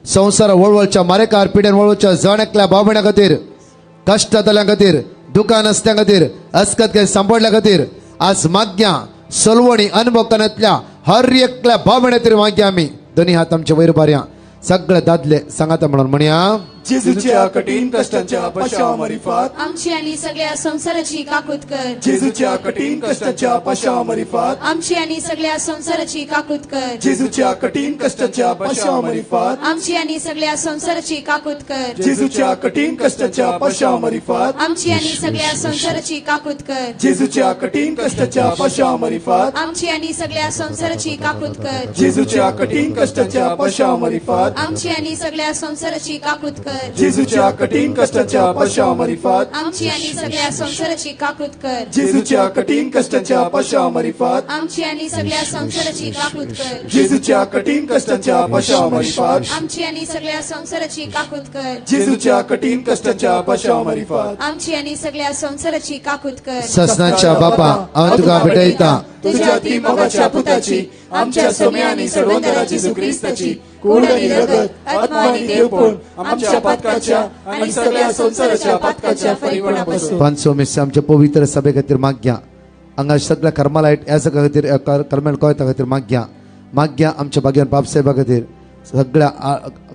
संवसार वळवळच्या मारेकार पिडेन वळवळच्या जण एकल्या बाबण्या खातीर, कश्टांतल्या खातीर, दुकान असल्या खातीर, अस्कत काही सांपडल्या खातीर आज माग्या. सलवणी अनुभव हर एकल्या बाबण्या तरी माग्या. आमी दोन्ही हात आमचे वयर बारया. सगळे दादले सांगाता म्हणून म्हणया. जेजूच्या कठीण कष्टांच्या पाशा मरिफात आमची आणि सगळ्या संसाराची काकूत कर. जेजूच्या कठीण कष्टांच्या पाशा मरिफात आमची आणि सगळ्या संसाराची काकूत कर. जेजूच्या कठीण कष्टांच्या पाशा मरिफात आमची आणि सगळ्या संसाराची काकूत कर. जेजूच्या कठीण कष्टांच्या पाशा मरिफात आमची आणि सगळ्या संसाराची काकूत कर. जेजूच्या कठीण कष्टांच्या पाशा मरिफात आमची आणि सगळ्या संसाराची काकूत कर. जेजूच्या कठीण कष्टांच्या पाशा मरिफात आमची आणि सगळ्या संसाराची काकूत कर. जेजूच्या कठीण कष्टांच्या पाशा मरिफात आमची आणि सगळ्या संसाराची काकूत कर. जेजूच्या कठीण कष्टांच्या पाशा मरिफात आमची आणि सगळ्या संसाराची काकूत कर. जेजूच्या कठीण कष्टांच्या पाशा मरिफात आमची आणि सगळ्या संसाराची काकूत कर. जेजूच्या कठीण कष्टांच्या पाशा मरिफात आमची आणि सगळ्या संसाराची काकूत कर. ससनाच्या बापा, हांव तुका भेटयता तुझ्या ती मोगाच्या पुताची, आमच्या सोम्या आणि सर्वंदरा जेजू ख्रिस्ताची कूड आणि रगत, आत्मा आणि देवपण आमच्या पातकाच्या आणि सगळ्या संसाराच्या पातकाच्या परिपणापासून पांचवो मिस आमच्या पवित्र सभे खातीर माग्या. हांगा सगळ्या कर्मालायट ह्या सगळ्या खातीर, कर्मेल कोयता खातीर माग्या. माग्या आमच्या भाग्यान बापसाहेबा खातीर, सगळ्या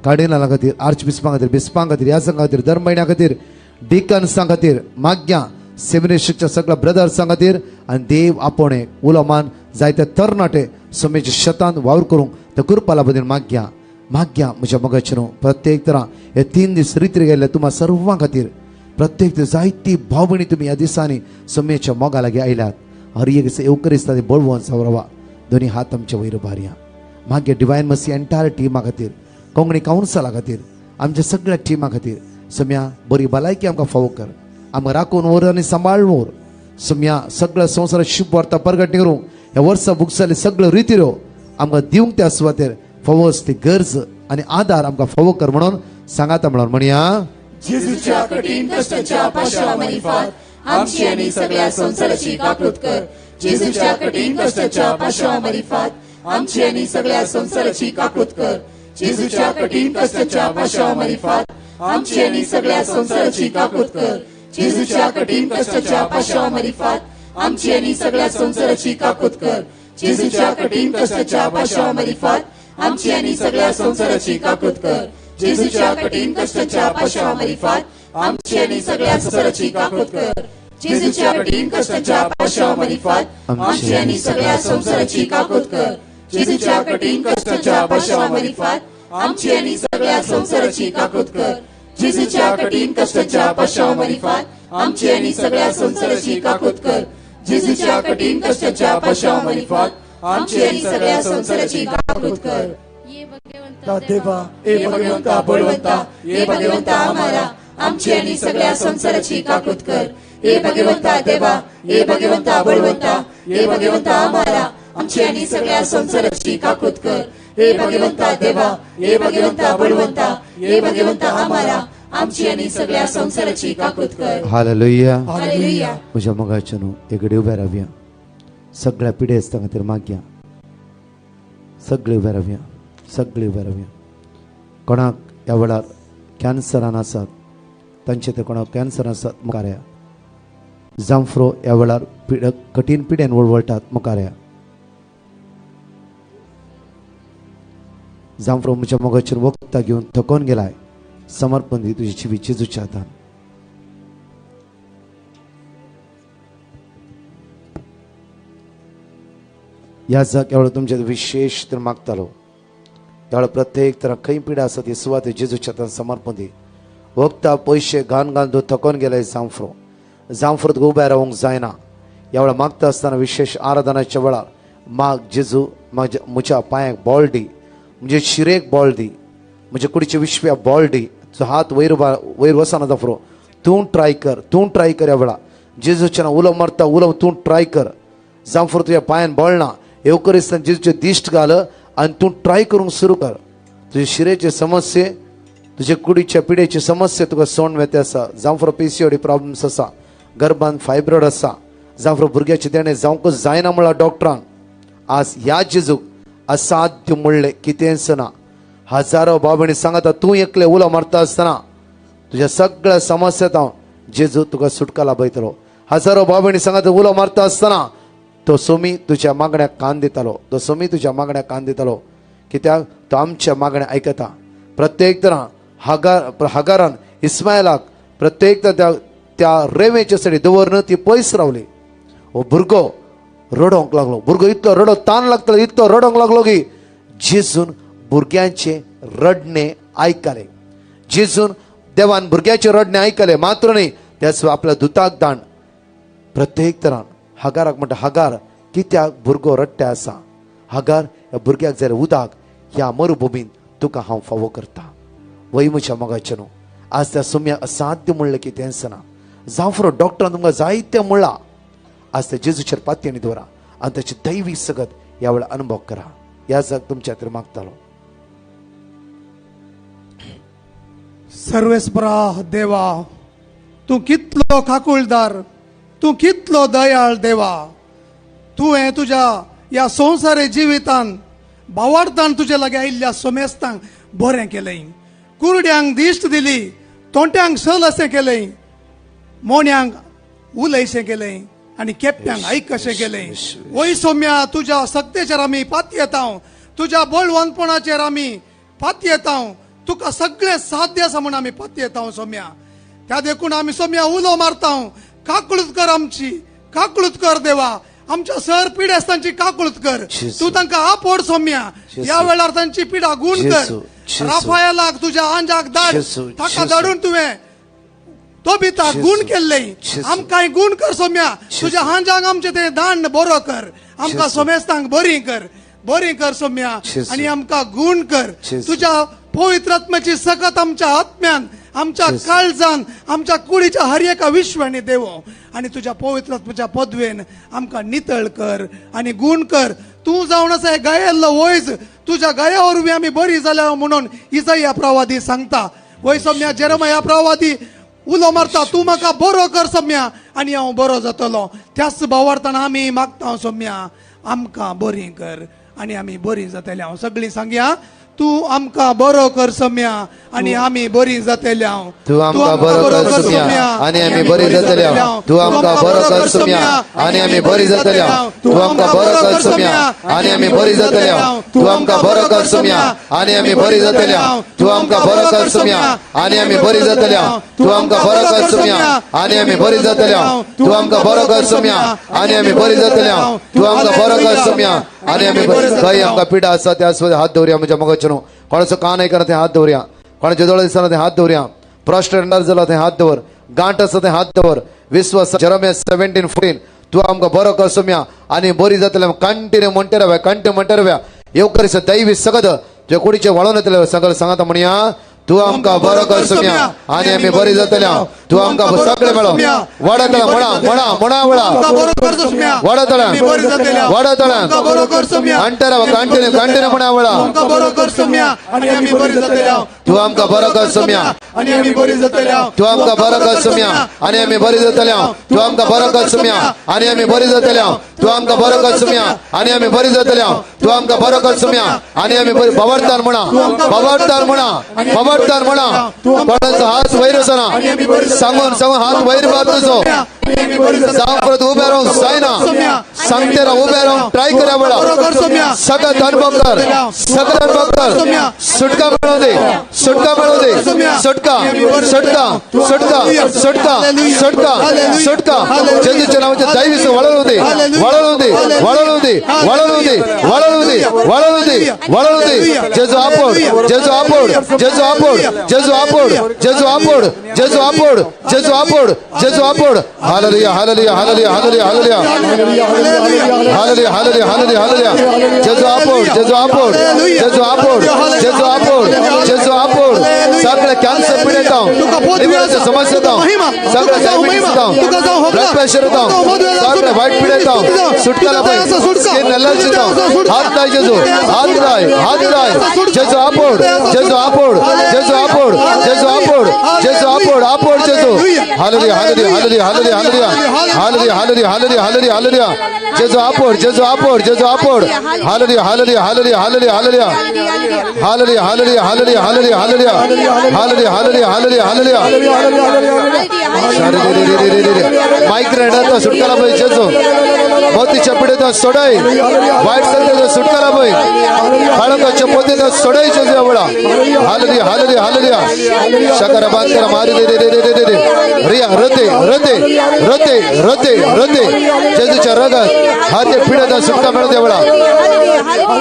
कार्डिनला खातीर, आर्च बिस्पां खातीर, बिस्पां खातीर, ह्या संघा खातीर, दर म्हयन्या खातीर, डिकन्सां खातीर माग्या. सेमिनेशनच्या सगळ्या ब्रदर्सां खातीर आनी देव आपोणे उलो मान जायते तरणाटे सोमेच्या शेतान वावर करूंक त्या कृपा बदल माग्या. माग्या म्हज्या मोगाचे न्हू प्रत्येक तरा हे 3 दीस रित्री गेल्ले तुम्हा सर्वां खातीर. प्रत्येक जायती भाव भयणी तुमी ह्या दिसांनी सोम्याच्या मोगा लागीं आयल्यात. हर एक येवकरिस्ता बळवंत सावरवा. दोनी हात आमच्या वयर उबारया. मागीर डिवायन मसी एंटायर टिमा खातीर, कोंकणी कावन्सला खातीर, आमच्या सगळ्या टिमा खातीर सोम्या बरी भलायकी आमकां फावो कर. आमकां राखून व्हर आनी सांबाळ व्हर. सोम्या सगळ्या संवसारात शुभ वार्ता परगट करूंक ह्या वर्सा बुकसाले सगळ्यो रितिरो आमकां दिवंक त्या सुवातेर फावो ती गरज आनी आदार आमकां फावो कर म्हणून सांगाता म्हणून म्हणया. जेजूच्या कठीण कष्टाच्या पाशा मारिफात आमची आनी सगळ्या संवसाराची काकूत कर. जेजूच्या कठीण कष्टाच्या पाशा मारिफात आमची आनी सगळ्या संवसाराची काकूत कर. जेजूच्या कठीण कष्टाच्या पाशा मारिफात आमची आनी सगळ्या संवसाराची काकूत कर. जेजूच्या कठीण कष्टाच्या पाशा मारिफात आमची आनी सगळ्या संवसाराची काकूत कर. जेजूच्या कठीण कष्टाच्या पाशा मारिफात आमची आनी सगळ्या संवसाराची काकूत कर. जेजूच्या कठीण कष्टाच्या पाशा मारिफात आमची आनी सगळ्या संवसाराची काकूत कर. जेजूच्या कठीण कष्टाच्या पाशा मारिफात आमची आनी सगळ्या संवसाराची काकूत कर. जेजूच्या कठीण कष्टाच्या पाशा मारिफात आमची आनी सगळ्या संवसाराची काकूत कर. जेजूच्या कठीण कष्टाच्या पाशा मारिफात आमची आनी सगळ्या संवसाराची काकूत कर. जेजूच्या कठीण कष्टाच्या पाशा मारिफात आमची आनी सगळ्या संवसाराची काकूत कर. देवा ए भगवंता बळवंता, ए भगवंता आम्हाला आमची आनी सगळ्या संवसाराची काकूत कर. ए भगवंता देवा, ए भगवंता बळवंता, ए भगवंता आम्हाला आमची आनी सगळ्या संवसाराची काकूत कर. ए भगवंता देवा, ए भगवंता बळवंता, ए भगवंता आम्हाला आमची आनी सगळ्या संवसाराची काकूत कर. हालेलुया. हालेलुया. म्हज्या मोगाच्या न्हू एकडे उबे रावया. सगळ्या पिडेस्तां खातीर मागया. सगळे उबे रावया. सगळे उबे रावया. कोणाक ह्या वेळार कॅन्सरान आसात तांचे ते कोणाक कॅन्सर आसात मुखार या. जांफ्रो ह्या वेळार कठीण पिडेन वळवळटात मुखार या. जांफ्रो म्हज्या मोगाचेर वखदां घेवन थकोन गेलाय. समर्पण दी तुजी जिवीत जेजूच्या हातान. ह्या जाग ह्या वेळार तुमच्या विशेष तर मागतालो. ह्या वेळार प्रत्येक तर खंय पिडा आसा ती सुवात जेजूच्या हातान समर्पण दी. वखदां पयशे घाण घालून तूं थकोन गेलाय जांफ्रो. जांफ्रो तुका उबें रावंक जायना. ह्या वेळार मागता आसतना विशेष आराधनाच्या वेळार माग जेजू म्हज्या पांयाक बॉल दी, म्हजे शिरेक बॉल दी, म्हज्या कुडीचे विश्व्या बॉल दी. तुजो हात वयर वयर वचना जांफ्रो. तूं ट्राय कर, तूं ट्राय कर. ह्या वेळार जेजूच्या नांव उलो मारता उलो तूं ट्राय कर. जांफ्रो तुज्या पांयान बळना. येवकरिस्तान जेजूचे दिश्ट घाल आनी तूं ट्राय करूंक सुरू कर. तुजे शिरेचे समस्ये, तुजे कुडीच्या पिडेची समस्या तुका सोंड वेते आसा. जांफ्रो पीसीओडी प्रॉब्लम्स आसा, गर्भान फायब्रॉयड आसा, जांफ्रो भुरग्याचे देणें जावंकच जायना म्हणला डॉक्टरान. आज ह्या जेजूक असाध्य म्हणलें कितेंच ना. हजारो भाव भयणी सांगता तूं एकलें उलो मारता आसतना तुज्या सगळ्या समस्यांत हांव जेजू तुका सुटका लाभयतलो. हजारो भाव भयणी सांगता उलो मारता आसतना तो सोमी तुज्या मागण्याक कान दितालो. तो सोमी तुज्या मागण्याक कान दितालो. कित्याक तो आमच्या मागण्या आयकता. प्रत्येक तरा हगारान इस्मायलाक प्रत्येक त्या रेवेच्या सडी दवरून ती पयस रावली. हो भुरगो रडोंक लागलो. भुरगो इतलो रडो तान लागतलो, इतलो रडोंक लागलो की जेजून भुरग्यांचे रडणे आयकले. जेजून देवान भुरग्याचे रडणे आयकले मात्र न्ही, त्याच आपल्या दुताक दाण प्रत्येक तरान हगाराक म्हणटा, हगार कित्याक भुरगो रडटे आसा? हगार ह्या भुरग्याक जाल्यार उदक ह्या मरुभुमीन तुका हांव फावो करता. वय म्हज्या मोगाचें न्हू आज त्या सोम्या असाध्य म्हणलें कितेंच ना. जांफ्रो डॉक्टरान तुमकां जायतें म्हणलां. आज त्या जेजूचेर पातयेनी दवरा आनी ताची दैवी सगत ह्या वेळार अनुभव करा. ह्या जाग तुमच्या खातीर मागतालो. सर्वेस्परा देवा, तूं कितलो काकुळदार, तूं कितलो दयाळ देवा. तुवें तुज्या ह्या संवसारी जिवितान भावार्थान तुजे लागीं आयिल्ल्या सोमेस्तांक बरें केलें, कुरड्यांक दिश्ट दिली, तोंट्यांक सल अशें केलें, मोन्यांक उलयशें केलें आनी केप्प्यांक आयक कशें केलें. वय सोम्या, तुज्या सक्तेचेर आमी पातयेता, तुज्या बळवंतपणाचेर आमी पातयेता, तुका सगळें साध्य आसा म्हूण आमी पातयेता सोम्या. त्या देखून आमी सोम्या उलो मारता, काकळूत कर आमची, काकळूत कर देवा, आमच्या सर पिडेस्तांची काकळूत कर. तूं तांकां आपोड सोम्या, ह्या वेळार तांची पिडा गुण कर. राफायलाक तुज्या आंजाक धाड, ताका धाडून तुवें तोबिता गुण केल्ले आमकां गुण कर सोम्या. तुज्या हांजांक आमचे ते दांड बरो कर, आमकां सोमेस्तांक बरी कर, बरी कर सोम्या, आनी आमकां गुण कर. तुज्या पवित्र आत्म्याची सकत आमच्या आत्म्यान, आमच्या काळजान, आमच्या कुडीच्या हर एका विश्वाने देवो, आनी तुज्या पवित्र आत्म्याच्या पदवेन आमकां नितळ कर आनी गुण कर. तूं जावन आसा हे गायेल्लो वयज, तुज्या गाया वरवीं आमी बरी जाल्या म्हणून इजाया प्रवादी सांगता. वय सोम्या, जेरमया प्रवादी उलो मारता, तूं म्हाका बरो कर सोम्या आनी हांव बरो जातलो. त्याच भावार्थान आमी मागता सोम्या, आमकां बरी कर आनी आमी बरी जातले. हांव सगळीं सांगया, तूं आमकां बरो कर सोम्या आनी आमी बरी जातले. हांव तूं आमकां बरो कर सोम्या आनी आमी बरी जातले. तूं आमकां बरो कर सोम्या आनी आमी बरी जातले. तूं आमकां बरो कर सोम्या आनी आमी बरी जातले. तूं आमकां बरो कर सोम्या आनी आमी बरी जातले. तूं आमकां बरो कर सोम्या आनी आमी बरी जातले. तूं आमकां बरो कर सोम्या आनी आमी बरी जातले. तूं आमकां बरो कर सोम्या आनी आमी बरी जातले. तूं आमकां बरो कर सोम्या आनी आमी बरी. खंय आमकां पिडा आसा त्या हात दवरया म्हज्या मोगाचें. कोणाचो कान आयकना ते हात दवरया, कोणाचे दोळे दिसना ते हात दवरया, प्रॉस्टेट जाला ते हात दवर, गांठ आसा ते हात दवर. विश्वास जेरमिया 17:14, तूं आमकां बरो कर सोम्या आनी बरी जातले. Continue म्हणटे रावया, continue म्हणटे रावया. येवकरीस दैवी सगद तुज्या कुडीचे वळोवन येतले. सगळें सांगता म्हणया, तूं आमकां बरो कर सोम्या आनी आमी बरी जातले. तूं आमकां सगळें मेळो. वाडतला म्हणा म्हणा म्हणा वळा वाडतला वाडतला अंटर कंटिन्यू कंटिन्यू म्हणा वळा. तूं आमकां बरो कर सोम्या आनी आमी बरी जातले. तूं आमकां बरो कर सोम्या आनी आमी बरी जातले. तूं आमकां बरो कर सोम्या आनी आमी बरी जातले. तूं आमकां बरो कर सोम्या आनी आमी बरी जातले. तूं आमकां बरो कर सोम्या आनी आमी बरी. भवार्थान म्हणा, भवार्थान म्हणा, भवार्थान म्हणा. कोणाचो हात वयर वचना, सांगून सांगून हात वयर मार तुजो. जावं परत उबे रावूंक जायना, सांगते राव, उबे रावूंक ट्राय करा वेळा. सगळं अनुभव कर, सगळं अनुभव कर. सुटका मिळवू दे, सुटका मिळवू दे, सुटका, सुटका, सुटका, सुटका, सुटका, सुटका. जेजूच्या नावाच्या दैवी वळवू दे, वळवू दे, वळवू दे, वळवू दे, वळवू दे, वळवू दे, वळवू दे. जेजू आपोड, जेजू आपोड, जेजू आपोड, जेजू आपोड, जेजू आपोड, जेजू आपोड, जेजू आपोड, जेजू आपोड. Hallelujah, hallelujah, hallelujah, hallelujah, hallelujah, hallelujah, hallelujah, hallelujah, hallelujah. जेजू आपोड, जेजू आपोड, जेजू आपोड, जेजू आपोड, जेजू आपोड. सगळे कॅन्सर पिडेत, लिव्हरच्या समस्या, सगळे डायबिटीस, ब्लड प्रेशर, सगळे वाईट पिडेत सुटकाला पाहिजे. स्किन एलर्जी, हात लाय जेजू, हात लाय, हात लाय. जेजू आपोड, जेजू आपोड, जेजू आपोड, जेजू आपोड, जेजू आपोड, आपोड जेजू. Hallelujah, hallelujah, hallelujah, hallelujah, hallelujah, hallelujah, hallelujah, hallelujah, hallelujah, hallelujah. जेजू आपोड, जेजू आपोड, जेजू आपोड. Hallelujah, hallelujah, hallelujah, hallelujah, hallelujah, hallelujah, hallelujah, hallelujah, hallelujah, hallelujah, hallelujah, hallelujah, hallelujah, hallelujah. Migraine सुटकाला पाहिजे जेजू, मोतीच्या पिढीत सोडाय, वाईट संख्येचा सुटकाला पाहिजे, हळकाच्या पोतीत सोडाय जेजू एवढा. Hallelujah, hallelujah, hallelujah. शकर बांधकर मारी दे दे दे दे दे दे रिया रते रते रते रते रते. जेजूच्या रगात हर एक पिढ्याचा सुटका मिळू दे एवढा.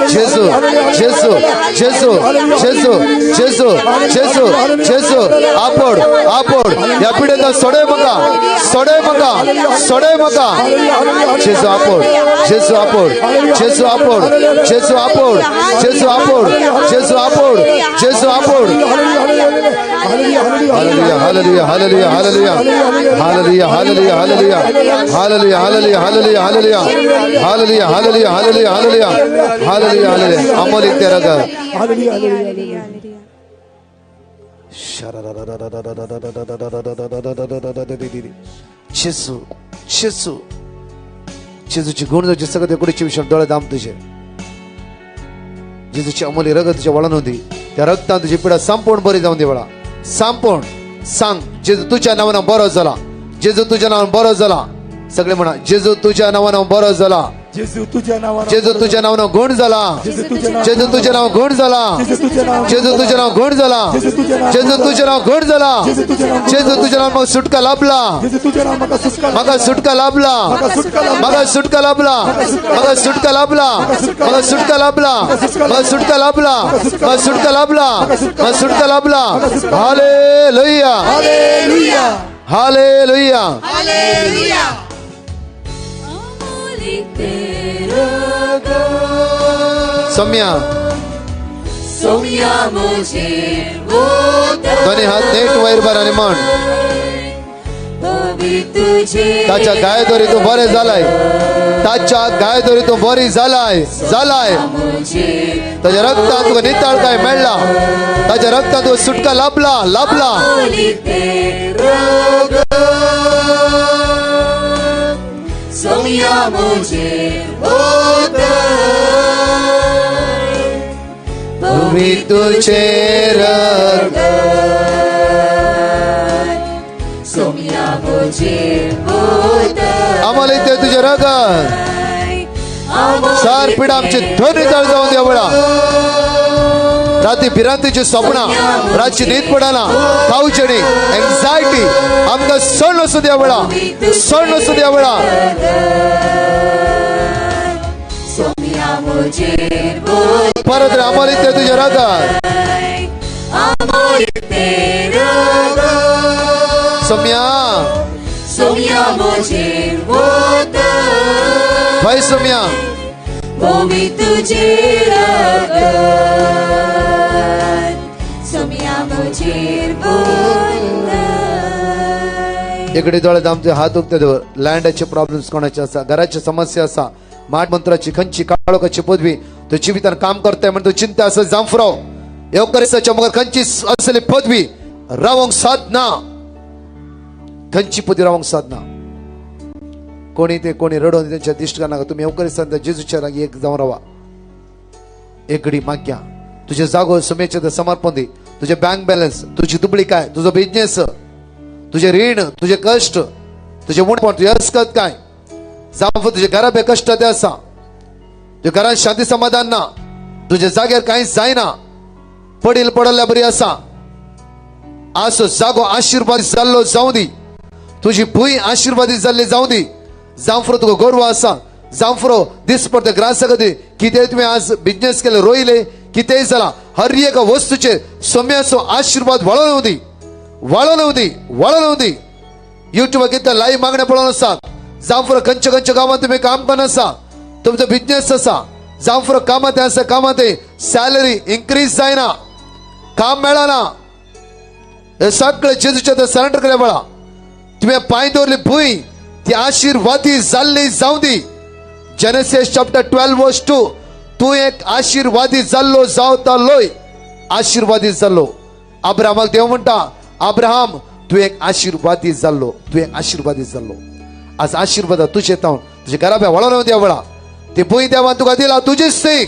जेजू, जेजू, जेजू, जेजू, जेजू, जेजू, जेजू आपोड, आपोड. या पिढ्याचा सोडे मका, सोडे मका, सोडे मका. जेजू आपोड, जेजू आपोड, जेजू आपोड, जेजू आपोड, जेजू आपोड, जेजू आपोड, जेजू आपोड. Hallelujah, hallelujah, hallelujah, hallelujah, hallelujah, hallelujah, hallelujah, hallelujah, hallelujah, hallelujah, hallelujah, hallelujah, hallelujah, hallelujah, hallelujah, hallelujah, hallelujah. Amolik तेरा घर. Hallelujah, hallelujah. जेजू, जेजू, जेजूची गुण जे सगळं कुडीचे विषय. डोळे दाम तुझे. जेजूची अमोली रगत तुझ्या वळण होती, त्या रक्तान तुझी पिढा संपूर्ण बरी जाऊन दे वळा संपूर्ण. सांग, जेजू तुझ्या नावानं बरो झाला, जेजू तुझ्या नावानं बरो झाला. सगळे म्हणा, जेजू तुझ्या नावानं बरो झाला. जेजू तुझ्या नावानं, जेजू तुझ्या नावानं गुण झाला. जेजू तुझ्या नावानं, जेजू तुझ्या नाव गुण झाला. जेजू तुझ्या नावानं, जेजू तुझ्या नाव गुण झाला. जेजू तुझ्या नावानं, जेजू तुझ्या नाव गुण झाला. जेजू तुझ्या नावानं, जेजू तुझ्या नाव मग सुटका लाभला. जेजू तुझ्या नावानं म्हाका सुटका, मग सुटका लाभला. म्हाका सुटका लाभला. मग सुटका लाभला, मग सुटका लाभला, मग सुटका लाभला, मग सुटका लाभला, मग सुटका लाभला, मग सुटका लाभला. हालेलुया. हालेलुया. हालेलुया. सम्या दोन्ही हात नेट वयर बार आणि म्हण, ताच्या गायदोरी तूं बरें जालाय, ताच्या गायदोरी तूं बरी जालाय जालाय. ताच्या रक्तान तुका नितळ काय मेळ्ळा, ताच्या रक्तान तुका सुटका लाभला लाभला. तुझे रगत आम्हाला इथे तुझे रगत सार पिढा आमची ध्वनी तळ जाऊन द्या वेळा. राती भिरांतीची स्वप्न, रातची न्हीद पडना, खावचेणी एन्झायटी आमकां सण नसू द्या वेळा, सण नसू द्या वेळा. परत रे आम्हाला इथे तुझे रगत. सोम्या भाई सोम्या इकडे दोळ्यात आमचे हात उगते देवर. लँडाचे प्रॉब्लेम्स कोणाचे आसा, घराची समस्या आसा, माट मंत्राची खंची काळोखाची पदवी तो जिवितान काम करताय म्हण तो चिंता आसा जांफराव येवकरिसाच्या मुखार खंची असली पदवी रावंक साधना, खंची पदवी रावंक साधना. कोणी ते कोणी रडोवन त्यांच्या दिश्ट करनाका. तुम्ही येवकरिसान जेजूच्या लागीं एक जावन रावा, एक घडी माग्या. तुझे जागो सुमेचे समर्पण दी, तुझे बँक बॅलन्स, तुझी दुबळी काय, तुझो बिझनेस, तुझे रीण, तुझे कष्ट, तुझे उणपण, तुझे अस्कत काय जावं, तुझे घराबे कष्ट ते आसा, तुझ्या घरात शांती समाधान ना, तुझ्या जाग्यार कांयच जायना, पडील पडल्या बरी आसा. आज जागो आशीर्वाद जाल्लो जावं दी, तुझी भूंय आशीर्वादीत जाल्ली जावं दी. जांफरो तुका गर्व आसा, जांफरो दीस पडटा ग्रासा खातीर कितेंय तुवें आज बिजनेस केले, रोयले, कितेंय जाला, हर एका वस्तूचेर सोम्याचो आशीर्वाद वळोवन येवं दी, वळोवन येवं दी, वळोवन येवं दी. युट्यूबार कितले लाईव्ह मागणे पळोवन आसा. जांफरो खंयच्या खंयच्या गांवांत तुमी काम करून आसा, तुमचो बिजनेस आसा, जांफरो कामात आसा, कामात सॅलरी इन्क्रीज जायना, काम मेळना, हे सगळे जेजूच्या ते सरेंडर केल्या वेळा तुवें पांय दवरली भूंय ती आशीर्वादी जाल्ली जावं दी. जेनेसिस चॅप्टर 12 वर्स 2, तूं एक आशीर्वादी जाल्लो जावतालोय, आशीर्वादी जाल्लो. अब्राहमाक देव म्हणटा, अब्राहम तूं एक आशीर्वादी जाल्लो, तूं एक आशीर्वादी जाल्लो. आज आशीर्वाद तुजे तावन तुझ्या घराब्या वळोवन त्या वेळा ती भूंय देवान तुका दिला तुजीच ती,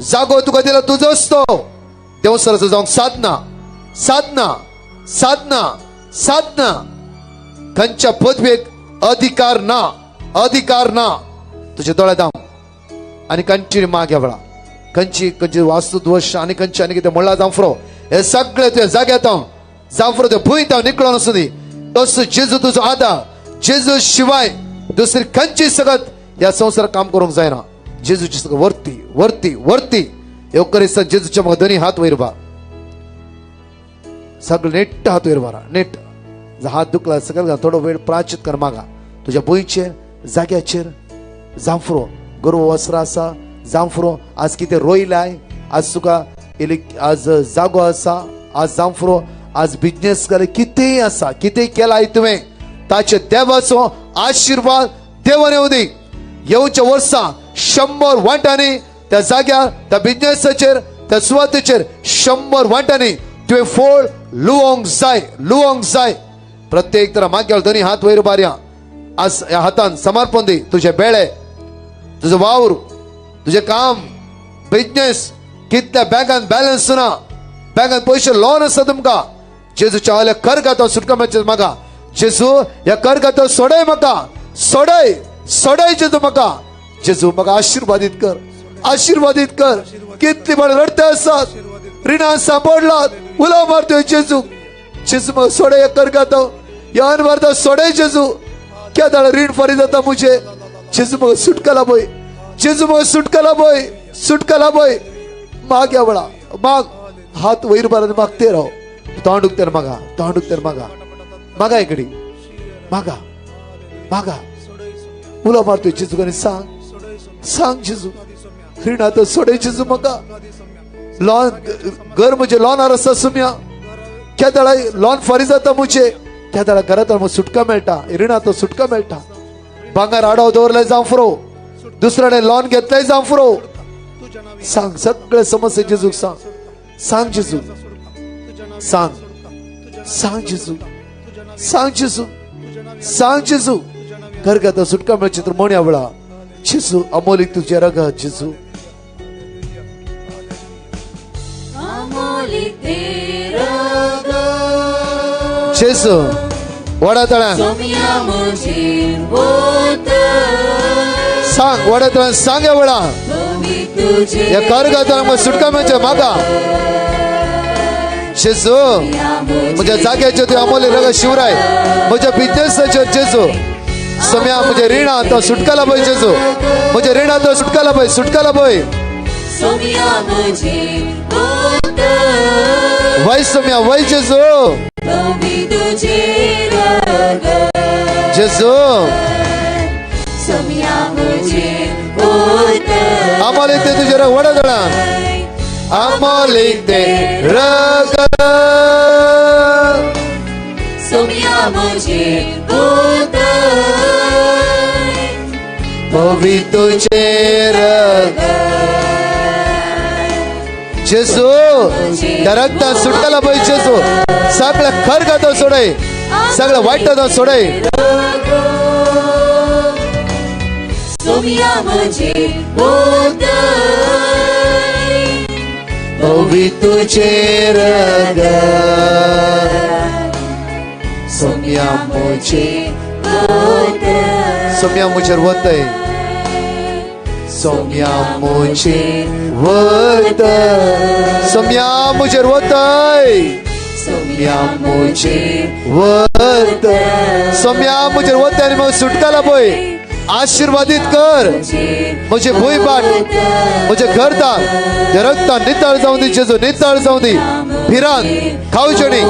जागो तुका दिला तुजोच तो. देवसराचो जावंक साधना साधना साधना साधना. खंयच्या पदवेक अधिकार ना, अधिकार ना. तुझ्या दोळ्यात दाम आणि कंटिन्यू माग्या वेळा खंयची खंयची वास्तू दोश आनी खंयची आनी कितें म्हणला जांफरो हे सगळे तुज्या जाग्यात हांव जांफरो ते भूंय हांव निकळोन आसूं दी. तसो जेजू तुजो आदार, जेजू शिवाय दुसरी खंयची सगत ह्या संवसारात काम करूंक जायना. जेजूची सगळं वरती वरती वरती येवकरिस्तान जेजूच्या म्हाका दोन्ही हात वयर बा, सगळं नेट हात वयर बारा नेट. हात दुखला सगळं थोडो वेळ प्राचित कर मागा तुझ्या भुंयचेर जाग्याचेर. जांफरो गोरव वस्त्र आसा, जांफरो आज कितें रोयलाय, आज तुका इली आज जागो आसा, आज जांफरो आज बिजनेस केले, कितेंय आसा, कितेंय केलाय तुवें, ताचे देवाचो आशिर्वाद देवान येवं दी. येवच्या वर्सा 100 वांट्यांनी त्या जाग्यार, त्या बिजनेसाचेर, त्या सुवातेचेर 100 वांट्यांनी तुवें फोळ लुवोंक जाय, लुवोंक जाय. प्रत्येक तर मागील दोन्ही हात वयर बारया. आज ह्या हातान समर्पण दी तुझे बेळे, तुझो वावर, तुझे काम, बिजनेस, कितल्या बँकान बॅलन्स ना, बँकान पयशे लोन आसा तुमकां. जेजूच्या हवाल्या कर गातो सुटका मेळचे म्हाका. जेजू ह्या कर गातो सोडय म्हाका, सोडय सोडय जेजू म्हाका. जेजू म्हाका आशीर्वादीत कर, आशीर्वादीत कर. कितली बाळ रडते आसात, रिणां सांपडलात, उलो मारतोय जेजू, जेजू म्हाका सोडय ह्या कर गातो, ह्या अनवार्ता सोडय जेजू. केदाळ रीण फारीक जाता मुझे, जेजू म्हाका सुटका लाभय, जेजू म्हाका सुटका लाभय, सुटका लाभय. माग ह्या वेळा माग, हात वयर बारान मागते राव, तोंड उगतेर मागा, तोंड उगतेर मागा. मागा इकडे, मागा मागा. उलो मारतोय जेजू आनी सांग, सांग जेजू, रिणां तो सोडय जेजू म्हाका. लॉन घर म्हजें लॉनार आसा सुम्या, केदळा लॉन फारी जाता म्हजे, केदळा घरांत म्हाका सुटका मेळटा, रिणां तो सुटका मेळटा. भांगर आडो दवरलें जावं फुरो, दुसऱ्याने लॉन घेतलंय जावं फुरो. सांग सगळे समस्या जेजूक सांग, सांग जेजू, सांग, सांग जेजू, सांग जेजू, सांग जेजू. घर घेता सुटका मेळची तर म्हण वेळा जेजू अमोलीक तुझे रगत जेजू. जेजू वडा तळ्यान सांग, वडा तळ्यान सांग या वेळा, या कर गाताना मग सुटका मेळचे मागा. जेजू म्हज्या जाग्याचेर तुवें अमोल्य रगत शिवराय, म्हज्या बिजनेसाचेर जेजू. सम्या म्हज्या रिणां तो सुटका लाभय जेजू, म्हज्या रिणां तो सुटका लाभय, सुटका लाभय. वय सम्या, वय जेजू, जेजू. अमोलिक दे तुझे रग, वडा दळा अमोलिक दे रगत. पवी तुझे रगत जेजू. त्या रगतान सुटका लाभय जेजू. सगळं खर गातो सोडय, सगळं वाईट जातो सोडय. पवी तुझे रगत सोम्या मुझे, सोम्या मुझे वतय, सोम्या मुझे वत, सोम्या मुझे वतय, सोम्या मुझे वत, सोम्या मुझे वतय. आणि मग सुटका लाभय, आशीर्वादित कर म्हजे भूंय बाट, म्हजे घरदार, रक्तान नितळ जावं दी जेजू, नितळ जावं दी. भिरांत खावचणी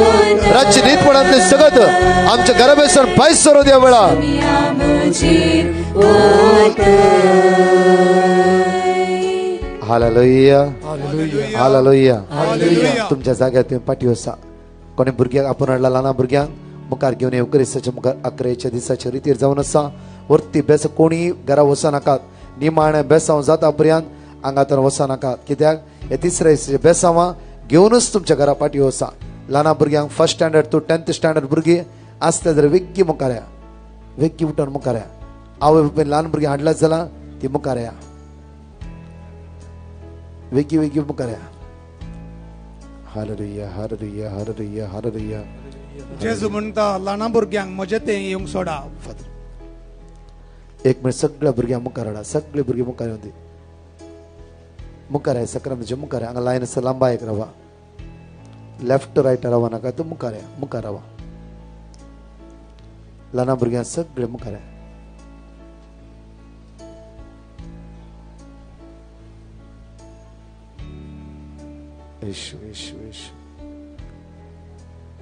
रातची न्हीदपणांतले सगळं आमच्या घरा बेसून भायर सरो द्या वेळा. Hallelujah, hallelujah. तुमच्या जाग्यार तुम्ही पाठी वसा. कोणी भुरग्यांक आपोवन हाडला, ल्हान भुरग्यांक मुखार घेवन येवकरिस्ताच्या मुखार अकरेच्या दिसाच्या रितीर जावन आसा. वरती बेस कोणी घरा वचो नाकात, निमाणें बेसांव जाता पर्यंत हांगातून वचो नाकात. कित्याक हे तिसऱ्या दिसाचें बेसांवां घेवनूच तुमच्या घरा पाठी वचा. ल्हान भुरग्यांक first standard two 10th standard भुरगीं आसता जाल्यार वेग्गी मुखार या, वेग्गी उठून मुखार या. आवय बापायन ल्हान भुरगीं हाडल्यात जाल्यार ती मुखार या, वेग्गी वेग्गी मुखार या. Hallelujah, hallelujah, hallelujah, hallelujah. जेजू म्हणटा ल्हान भुरग्यांक म्हजे तें येवंक सोडा. एक मिनिट, सगळ्या भुरग्यांक मुखार हाडा, सगळे भुरगे मुखार येवन दी. मुखार आहे सक्रामचे मुखार हांगा लायन आसा, लांबा एक रावा, लेफ्ट रायट रावा नाका, तूं मुखार या, मुखार रावा. ल्हान भुरग्यांक सगळे मुखार या. येशू येशू येशू.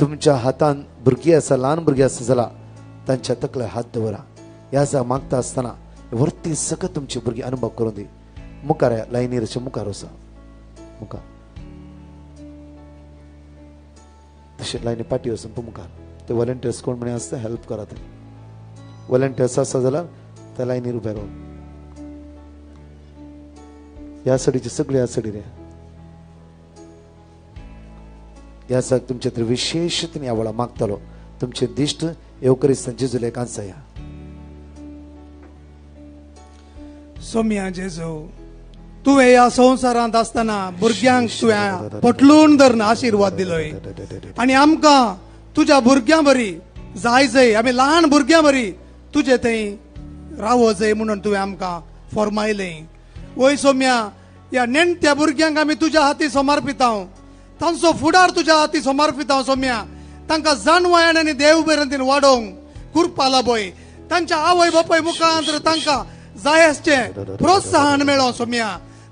तुमच्या हातान भुरगीं आसा, ल्हान भुरगीं आसा जाल्यार तांच्या तकले हात दवरा. ह्या जा मागता आसतना वरती सकत तुमची भुरगीं अनुभव करून दी. मुखार या, लायनीर अशें मुखार वचा, मुखार तशें लायनी पाटी वचून मुखार. ते वॉलंटियर्स कोण म्हणे आसता हेल्प करात. वॉलंटियर्स आसा जाल्यार त्या लायनीर उबे रावन ह्या साडीचे सगळे ह्या साडी रे. ह्या साक तुमचे तर विशेश ह्या वेळा मागतालो तुमचे दिश्ट येवकरिस्तान जेजू लेखांचा या. सोम्या जेजू, तुवें ह्या संवसारांत आसतना भुरग्यांक तुवें पटलून धरून आशिर्वाद दिलोय आनी आमकां तुज्या भुरग्यां बरी जाय जाय, आमी ल्हान भुरग्यां बरी तुजे थंय रावो जाय म्हणून तुवें आमकां फॉर्मायलें. वय सोम्या, ह्या नेणट्या भुरग्यांक आमी तुज्या हाती समर्पितां, तांचो फुडार तुज्या हाती समर्पितां सोम्या. तांकां जाणवायन आनी देव मेरेन वाडोवंक कृपा लाभय. तांच्या आवय बापाय मुखांत तांकां जाय आसचें प्रोत्साहन मेळो सोम्या,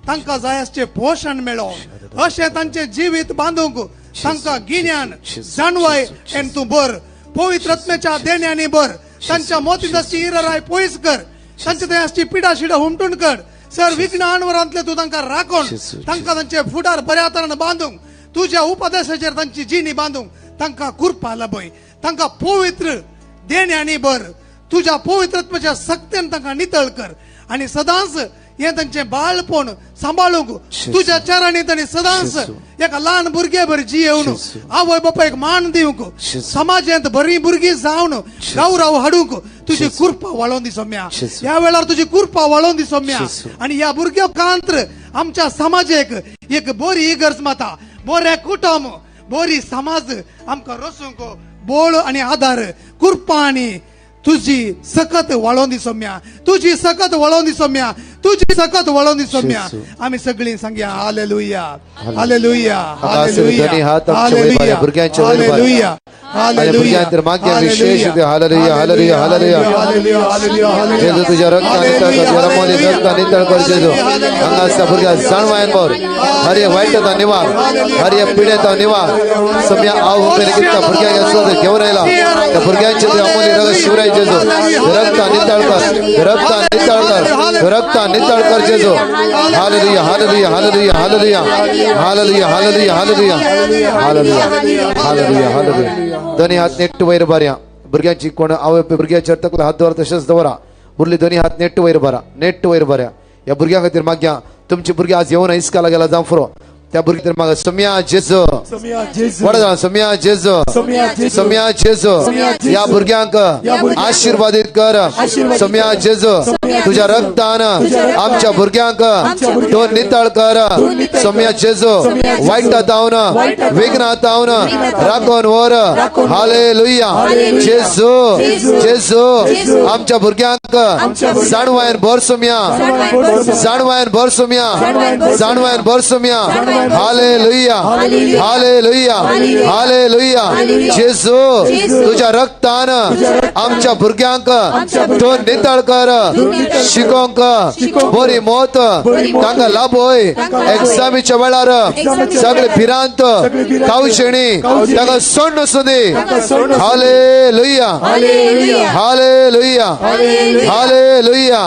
तांकां जाय आसचें पोशण मेळो, अशें तांचें जिवीत बांदूंक तांकां गिन्यान जाणवाय एन तूं बर. पवित्र आत्म्याच्या देण्याने भर. तांच्या मोतीची इरराय पयस कर. तांच्या थंय आसची पिडा शिडा हुमटून कर. सर विघ्न आणवरांतले तूं तांकां राखून तांकां तांचे फुडार बऱ्या तरान बांदूंक, तुज्या उपदेशाचेर तांची जिणी बांदूंक तांकां कृपा लाभय. तांकां पवित्र देण्याने भर. तुज्या पवित्रत्वाच्या सक्तेन तांकां नितळ कर आनी सदांच हे तांचें बाळपण सांबाळूंक तुज्या चरणी तांणी सदांच एका ल्हान भुरगे बरी जियेवन आवय बापायक मान दिवंक, समाजांत बरी भुरगीं जावन गौरव हाडूंक तुजी कृपा वाळोवन दी सोम्या. ह्या वेळार तुजी कृपा वाळोवन दी सोम्या. आनी ह्या भुरग्या कांत्र आमच्या समाजेक एक बरी इगर्ज माता, बरें कुटुंब, बरी समाज आमकां रसूंक बोळ आनी आदार कृपा आनी तुजी सकत वाळोवन दी सोम्या. तुजी सकत वाळोवन दी सोम्या. तुजी सकत वाळोवन दी सोम्या. आमी सगळीं सांगया hallelujah, hallelujah, hallelujah, hallelujah, hallelujah, hallelujah. विशेष हालेलुया, हालेलुया, हालेलुया. जेजू तुझ्या रक्तान नितळ कर, तुझ्या रमोली रक्तान नितळ कर जेजू. हांगा आसता भुरग्या जाणवायन भर, हर एक वायटता निवार, हर एक पिडेता निवार. सम्या आव हुपेन कितल्या भुरग्यांक आसलो घेवन आयला त्या भुरग्यांचे तुझ्या अमोली रगत शिवराय जेजू. रक्तान नितळ कर, रक्तान नितळ कर, रक्तान नितळ कर जेजू. Hallelujah, hallelujah, hallelujah, hallelujah, hallelujah, hallelujah, hallelujah, hallelujah, hallelujah, hallelujah. दोन्ही हात नेट्ट वयर बऱ्या. भुरग्यांची कोण आवय भुरग्याच्या तकला हात दवर तशेंच दवरा. उरली दोन्ही हात नेट्ट वयर बरा, नेट्ट वयर बऱ्या. ह्या भुरग्यां खातीर मागया. तुमची भुरगीं आज येवन इस्काला गेला जावं फुरो. त्या भुरग्यां खातीर मागा. सम्या जेजू, सम्या जेजू, सम्या जेजू, ह्या भुरग्यांक आशीर्वादीत कर. सम्या जेजू, तुझ्या रक्तान आमच्या भुरग्यांक तो नितळ कर. सम्या जेजू, वायटा तावन, विघ्ना तावन राखून वर. हालेलुया. जेजू, जेजू, आमच्या भुरग्यांक जाणवायन भर सोम्या, जाणवायन भर सोम्या, जाणवायन भर सोम्या. Hallelujah, hallelujah, hallelujah. जेजू, तुझ्या रक्तान आमच्या भुरग्यांक तो नितळ कर. शिकोंक बरी मोत तांकां लाभय. एग्जामीच्या वेळार सगळे भिरांत कावशेणी तांकां सोड नासूं दी. Hallelujah, hallelujah, hallelujah,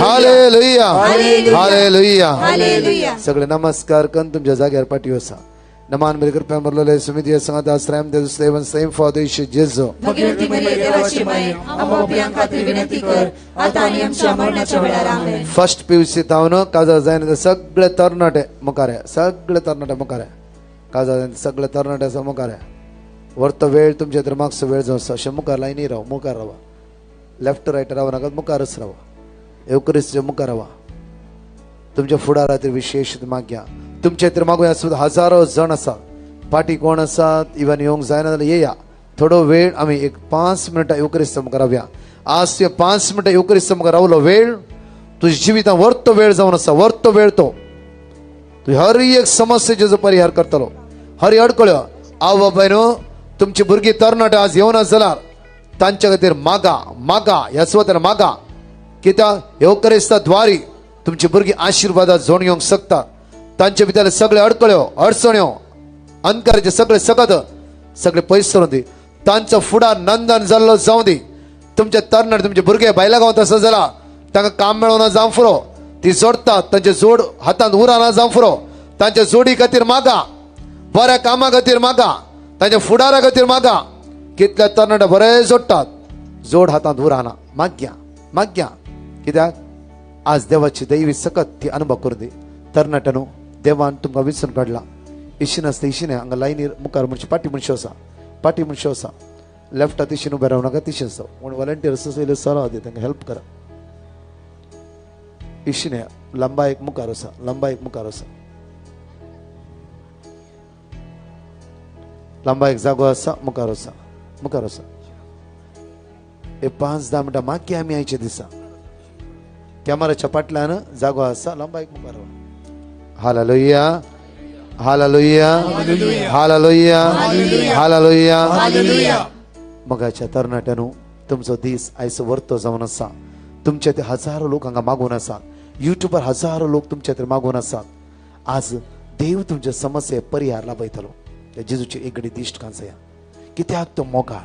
hallelujah, hallelujah. सगळे नमस्कार करून तुमच्या जाग्यार पाठी वसा. नमान मेरे कृपया मरलेले समिती संगत आश्रम देव सेवन सेम फॉदेश जेजू. भगीरथी मरिये देवाची माये, आम्हा पाप्यां खातीर विनंती कर, आता आनी आमच्या मरणाच्या वेळार. आमेन. फर्स्ट पीयूसी तावन काजार जायना सगळे तरणाटे मुखार, सगळे तरणाटे मुखार. काजार जायना सगळे तरणाटे आसा मुखार. वरतो वेळ तुमच्या तर मागचो वेळ जावचो अशें मुखार लायनी राव, मुखार रावा. लेफ्ट रायट राव नाका, मुखारच रावा. येवक्रिस्ताच्या मुखार रावा. तुमच्या फुडाराचेर विशेश मागया. तुमच्या तर मागूया सुद्दां हजारो जण आसा. पाटी कोण आसात इवन येवंक जायना जाल्यार येया. थोडो वेळ आमी एक 5 मिनटां येवक्रिस्ता मुखार रावया. आज तुवें 5 मिनटां येवक्रिस्ता मुखार रावलो वेळ तुज्या जिवितांत वर्तो वेळ जावन आसा. वर्तो वेळ तो तूं हर एक समस्येचो परिहार करतलो. हर अडकळ्यो आव बापाय न्हू, तुमची भुरगीं तरणाटे आज येवना जाल्यार तांच्या खातीर मागा, मागा, ह्या सुवातेर मागा. कित्याक येवक्रिस्ता द्वारी तुमची भुरगीं आशिर्वादात जोड घेवंक शकतात. तांचे भितर सगळे अडकळ्यो, अडचण्यो, अंधकाराचे सगळे सकत सगळे पयस करून दी. तांचो फुडार नंदन जाल्लो जावं दी. तुमचे तरणाटे तुमचे भुरगे बायला गांवांत आसा जाल्यार तांकां काम मेळना जावं फुरो. ती जोडटात तांचे जोड हातांत उराना जावं फुरो. तांच्या जोडी खातीर मागा, बऱ्या कामा खातीर मागा, तांच्या फुडारा खातीर मागा. कितल्या तरणाटे बरे जोडटात, जोड हातांत उराना. माग्या, माग्या. कित्याक आज देवाची दैवी सकत ती अनुभव करून दी. तरणाट्यानो, देवान तुमकां विचून काडला. इशीन आसता इशीन हांगा लायनीर मुखार म्हणचे पाटी मनशे आसा, पाटी मनशे आसा. लेफ्टा तिशीन उबे रावं नाका, तिशीन आसा. कोण वॉलंटियर आसा जाल्यार सराव दी, तांकां हेल्प करा. इशीन लंबा एक मुखार आसा, लंबा एक मुखार आसा, लंबा एक जागो आसा, मुखार आसा, मुखार आसा. हे 5-10 मिनटां मागीर आमी आयचे दिसा कॅमेराच्या फाटल्यान जागो आसा, लंबा एक मुखार. Hallelujah, hallelujah, hallelujah, hallelujah. मगाच्या तरणाट्यानो, तुमचो दीस आयचो वर्तो जावन आसा. तुमचे ते हजारो लोक हांगा मागून आसात. युट्यूबार हजारो लोक तुमच्या थंय मागून आसात. आज देव तुमच्या समस्ये परिहार लाभयतलो. त्या जेजूची एक घडी दिश्ट कांसया. कित्याक तो मोगाळ,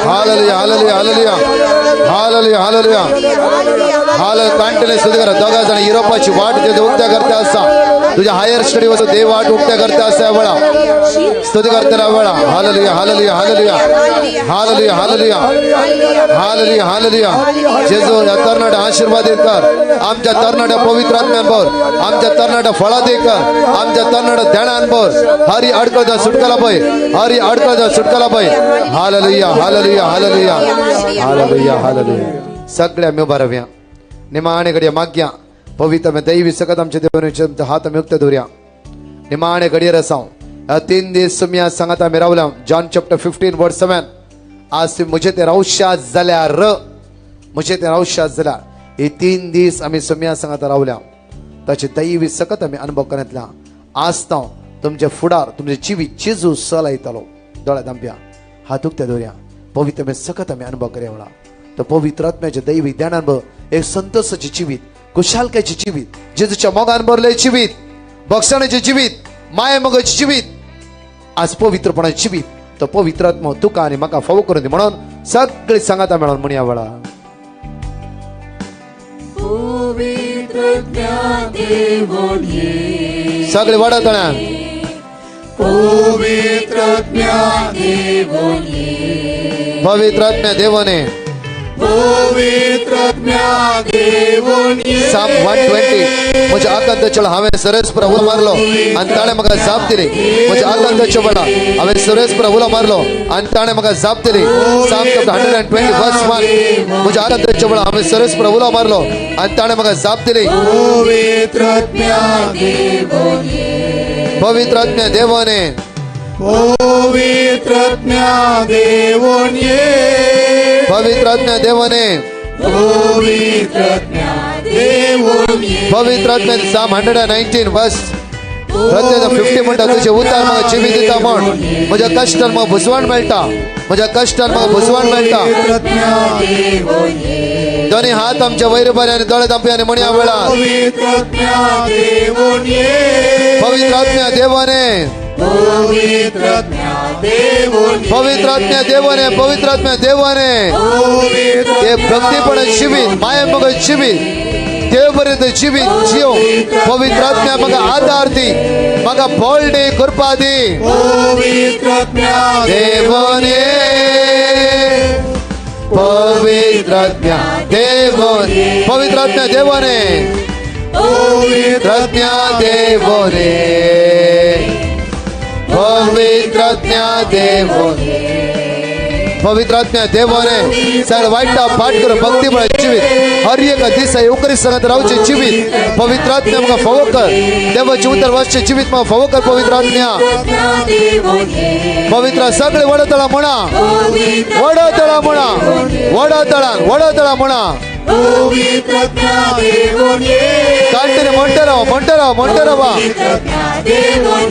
Hallelujah, hallelujah, hallelujah, hallelujah, hallelujah, hallelujah. कांटले स्तुती करा. दोगा जण युरोपाची वाट ते उक्त्या करता असा, तुझ्या हायर स्टडी वचो देव वाट उक्त्या करता असा वेळा स्तुती करताना वेळा. Hallelujah, hallelujah, hallelujah, hallelujah, hallelujah, hallelujah, hallelujah. जेजू ह्या तरणाट्या आशीर्वादित कर. आमच्या तरणाट्या पवित्र आत्म्यांवर, आमच्या तरणाट्या फळात कर, आमच्या तरणाट्या ध्यानांवर. Hari अडकळता सुटकाला Pai, Hari अडकळता सुटकाला Pai. Hallelujah, hallelujah, hallelujah, hallelujah, hallelujah. सगळ्या आम्ही उभा रावया. निमाणे घडये माग्या पवित्र आमी दैवी सकत आमच्या देवान हात आमी उक्ते दवरया. निमाणे घडयेर आसा. ह्या 3 दीस तुमी आज सांगात आमी रावल्या. John chapter 15 verse 7. आज तुमी म्हजे ते रावशात जाल्यार, म्हजे ते रावशात जाल्यार, हे 3 दीस आमी सुम्या सांगात रावल्या. ताचे दैवी सकत आमी अनुभव करतल्या. आज तो तुमचे फुडार, तुमचे जिवीत जेजू चलयतलो. दोळ्या दांप्या, हात उक्ते दवरया. पवित्र आमी सकत आमी अनुभव करया म्हणा. तो पवित्र आत्म्याचे दैवी ज्ञानान एक संतोषाचे जिवीत, खुशालकायचे जिवीत, जेजूच्या मोगान भरले जिवीत, बक्षणाचे जिवीत, माया मोगाचे जिवीत, आज पवित्रपणाचे जिवीत तो पवित्र आत्मा तुका आनी म्हाका फावो करून दी म्हणून सगळी सांगाता मेळोन म्हणया वेळा. सगळे वडतळ्यान पवित्र आत्म्या देवाने. Psalm 120. म्हज्या आकांताच्या वेळा हांवें सरस्पर उलो मारलो आनी ताणें म्हाका जाप दिली. म्हज्या आकांताच्या वेळा हांवें सरस्पर उलो मारलो आनी ताणें म्हाका जाप दिली. Psalm chapter 120 verse 1. म्हज्या आकांताच्या वेळा हांवें सरस्पर उलो मारलो आनी ताणें म्हाका जाप दिली. पवित्र आत्म्या देवाने, पवित्र आत्म्या देवोन ये, पवित्र आत्म्या देवाने, पवित्र आत्म्या देवोन ये, पवित्र आत्म्या. Psalm 119 verse प्रत्येक 50 म्हणटा, तुझे उतार म्हाका जिवीत दिता म्हण. म्हज्या कश्टान म्हाका भुजवण मेळटा, म्हज्या कश्टान म्हाका भुजवण मेळटा. पवित्र आत्म्या देवोन ये, दोन्ही हात आमच्या वयर बरे आनी दोळे दांपे आनी म्हणया वेळा. पवित्र आत्म्या देवोन ये, पवित्र आत्म्या देवाने, पवित्र आत्म्या देवोन ये, पवित्र आत्म्या देवाने, पवित्र आत्म्या देवाने. ते भक्तीपण जिवीत, माया मग जिवीत, देव बरें जिवीत जीव पवित्र आत्म्या म्हाका आदार दी, म्हाका बळ दी, कृपा दी. पवित्र आत्म्या देवने, पवित्र आत्म्या देवने, पवित्र आत्म्या देवने, पवित्र आत्म्या देवने, पवित्र आत्म्या देवने, पवित्र आत्म्या देवने. सगळं वाईट पाठ करून भक्तीमुळे जिवीत हर एका दिसा उकरी सांगत रावचे जिवीत पवित्र आत्म्या म्हाका फावो कर. देवाचे उतर वाचचे जिवीत म्हाका फावो कर पवित्र आत्म्या. पवित्र सगळे वडतळा म्हणा, वडतळा म्हणा, वडतळा, वडतळा म्हणा. पवित्र आत्म्या देवोन ये, कांटीने म्हणते राव, म्हणते राव, म्हणते राव.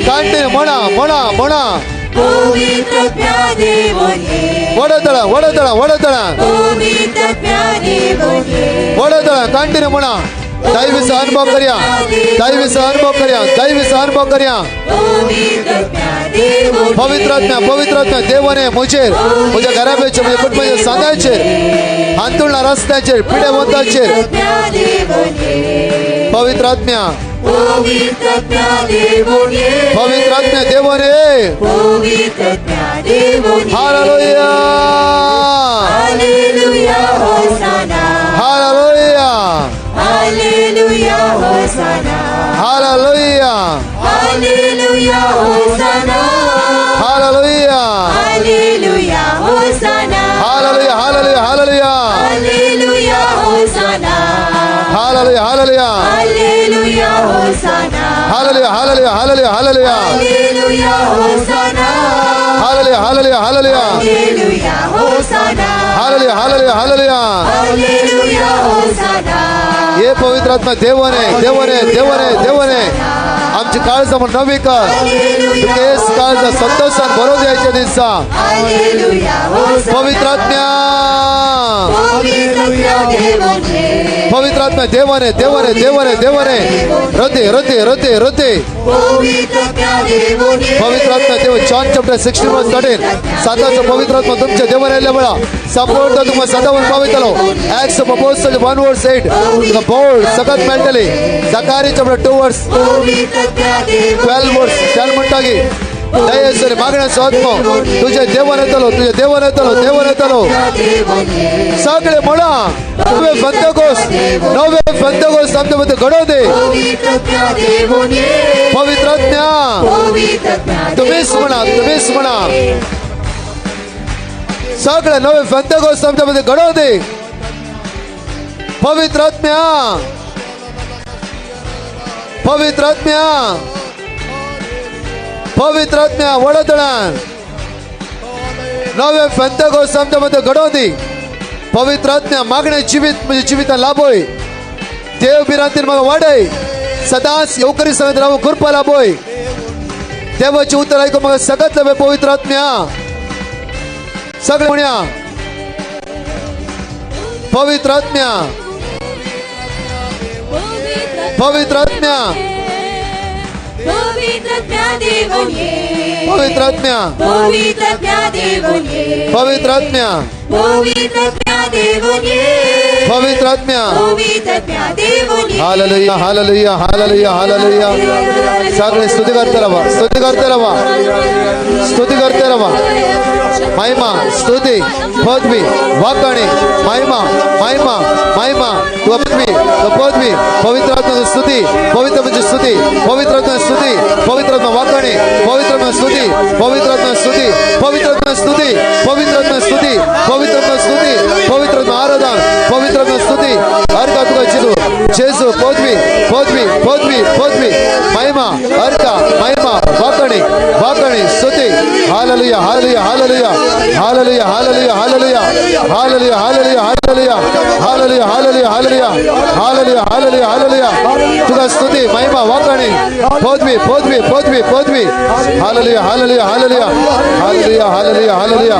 कांटीने म्हणा, म्हणा, म्हणा. पवित्र आत्म्या देवोन ये, वडतळा, वडतळा, वडतळा, पवित्र आत्म्या देवोन ये, वडतळा. कांटीने म्हणा. दैवीचा अनुभव करया, दैवीचा अनुभव करया, दैवीचा अनुभव करया. पवित्र आत्म्या देवोन, पवित्र आत्म्या, पवित्र आत्म्या देवाने म्हजेर, म्हज्या घराब्याचेर, म्हज्या कुटुंबाचेर, सांगाचेर, हांतुळणा रस्त्याचेर, पिड्या वताचेर. आत्म्या देवोन ये, पवित्र आत्म्या, पवित्र आत्म्या देवोन ये, पवित्र आत्म्या देवाने. पवित्र आत्म्या देवोन ये. Hallelujah, hallelujah hosanna, hallelujah, hallelujah hosanna, hallelujah, hallelujah hosanna, hallelujah, hallelujah hosanna, hallelujah, hallelujah, hallelujah, hallelujah hosanna, hallelujah, hallelujah, hallelujah hosanna, hallelujah, hallelujah, hallelujah, hallelujah, hallelujah hosanna, hallelujah, hallelujah, hallelujah, hallelujah hosanna, hallelujah, hallelujah, hallelujah, hallelujah hosanna. हे पवित्र आत्मा देवाने, देवाने, देवाने, देवाने आमची काळजा म्हण नवी कर. तुकेच काळजा संतोषान भरून द्यायच्या दिसा. हालेलुया होसाना, पवित्र आत्म्या, पवित्र आत्म्या देवोन ये, पवित्र आत्मा देवाने देवाने देवाने देवाने रते रते रते रते पवित्र आत्मा देव. John chapter 16 verse 13. साताचो पवित्र आत्मा तुमच्या देवाने आयिल्ल्या वेळा संपूर्ण तुमकां सदावन पावयतलो. Acts of Apostle 1 verse 8 तुका बोळ सगळत मेळटली. जकारी चॅप्टर 2 वर्स 12 वर्स 10 म्हणटा की दयेसरी मागण्याचो आत्मो तुझ्या देवान येतलो, तुझ्या देवान येतलो, देवान येतलो. सगळे म्हणा नवे फंतकोस, नवे फंतकोस आमच्या मध्ये घडोव दे. पवित्र आत्म्या तुम्हीच म्हणा, तुम्हीच म्हणा. सगळे नवे फंतकोस आमच्या मध्ये घडोव दे. पवित्र आत्म्या, पवित्र आत्म्या, पवित्र आत्म्या वडोदळान नवे फंतकोस आमच्या मध्ये घडोव दी. पवित्र आत्म्या मागणे जिवीत म्हणजे जिवितान लाभोय. देव भिरांतीन म्हाका वाडय. सदांच येवकरी संगत रावूं कृपा लाभोय. देवाचे उतर ऐकून म्हाका सगळ्यात लाभय पवित्र आत्म्या. सगळे म्हणया पवित्र आत्म्या, पवित्र आत्म्या, पवित्र आत्म्या, पवित्र आत्म्या, पवित्र आत्म्या. Hallelujah, hallelujah, hallelujah, hallelujah. सगळे स्तुती करते राहा, स्तुती करते राहा, स्तुती करते राहा. महिमा, स्तुती, पदवी, वाकणे, महिमा, महिमा, महिमा. तू पदवी, तू पदवी. पवित्र आत्मा स्तुती, पवित्र म्हणजे स्तुती, पवित्र आत्मा स्तुती, पवित्र आत्मा वाकणे, पवित्र आत्मा स्तुती, पवित्र आत्मा स्तुती, पवित्र आत्मा स्तुती, पवित्र आत्मा स्तुती, पवित्र आत्मा स्तुती, पवित्र आत्मा आराधन, पवित्र आत्मा स्तुती. अर्का तुका जेजू, जेजू पदवी, पदवी, पदवी, पदवी, महिमा, अर्का, महिमा, वाकणे, वाकणे, स्तुती. Hallelujah, hallelujah, hallelujah, hallelujah, hallelujah, hallelujah, hallelujah, hallelujah, hallelujah, hallelujah, hallelujah, hallelujah, hallelujah, hallelujah, hallelujah. तुका स्तुती, महिमा, वाकणे, पदवी, पदवी, पदवी, पदवी. Hallelujah, hallelujah, hallelujah, hallelujah, hallelujah, hallelujah.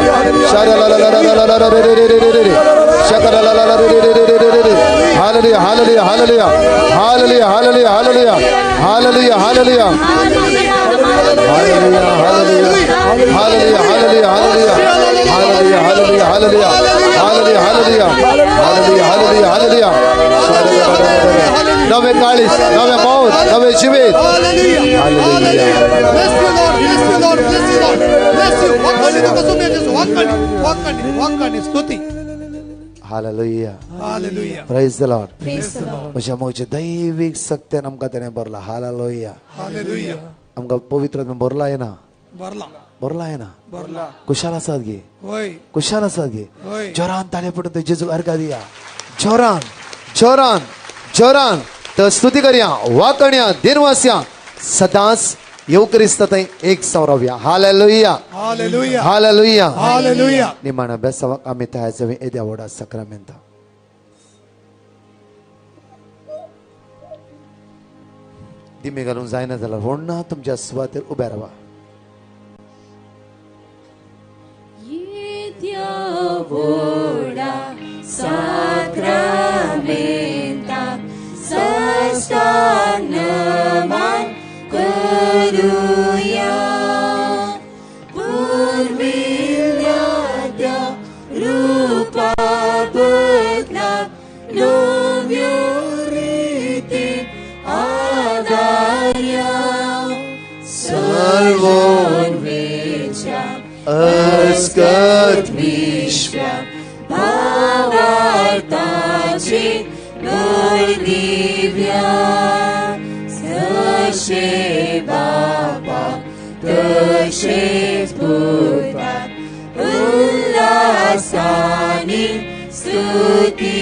शारा ला ला ला ला ला ला रे रे रे रे रे रे शकरा ला ला ला रे रे रे रे रे रे. Hallelujah, hallelujah, hallelujah, hallelujah, hallelujah, hallelujah, hallelujah, hallelujah, hallelujah, hallelujah, hallelujah, hallelujah, hallelujah, hallelujah, hallelujah, hallelujah, hallelujah, hallelujah, hallelujah, hallelujah. नवे काळीज, नवे मौत, नवे जिवीत. Hallelujah. Hallelujah. Bless you, Lord. Bless you, Lord. Bless you, Lord. Bless you. वाकणी तुका सुम्या जेजू. वाकणी, वाकणी, वाकणी. स्तुती. Hallelujah. Hallelujah. Praise the Lord. Praise the Lord. म्हज्या मोगचे दैवीक सक्त्यान आमकां तेणें भरला. हालेलुया. Hallelujah. आमकां पवित्र आत्मा भरला येना? भरला. भरला येना? भरला. कुशाल आसात गे? होय. कुशाल आसात गे? होय. जोरान ताळे पडून ते जेजूक अर्घा दिया. जोरान, जोरान, जोरान. तर स्तुती करया, वाकणया, दिनवासया, सदांच येवक्रिस्त थंय एक साव रावया. हालेलुया. Hallelujah. Hallelujah. Hallelujah. निमाणा बेसावाक आमी तयार जावया येद्या व्हडा सक्रामेंता. दिमी घालूंक जायना जाल्यार व्हडना तुमच्या सुवातेर उबे रावा. येत्या व्हडा साक्रामेंताक साष्टांग नमन करुया. पुर्विल्ल्या त्या रुपा बदलाक नव्यो रिती आदार्या. सर्वोन्वेच्या अस्कत विश्व भावार्थाचे दिव्या. जशे बापा तशेच पुताक उल्हासानी स्तुती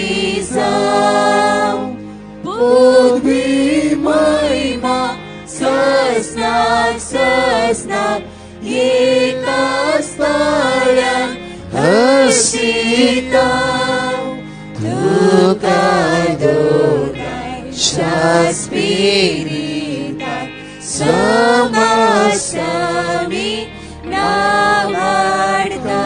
जावं. पदवी महिमा ससनाक ससनाक एकाच ताळ्यान हर्षिता. तुका दोगांय शास्पिरिताक समासामी नावाडता.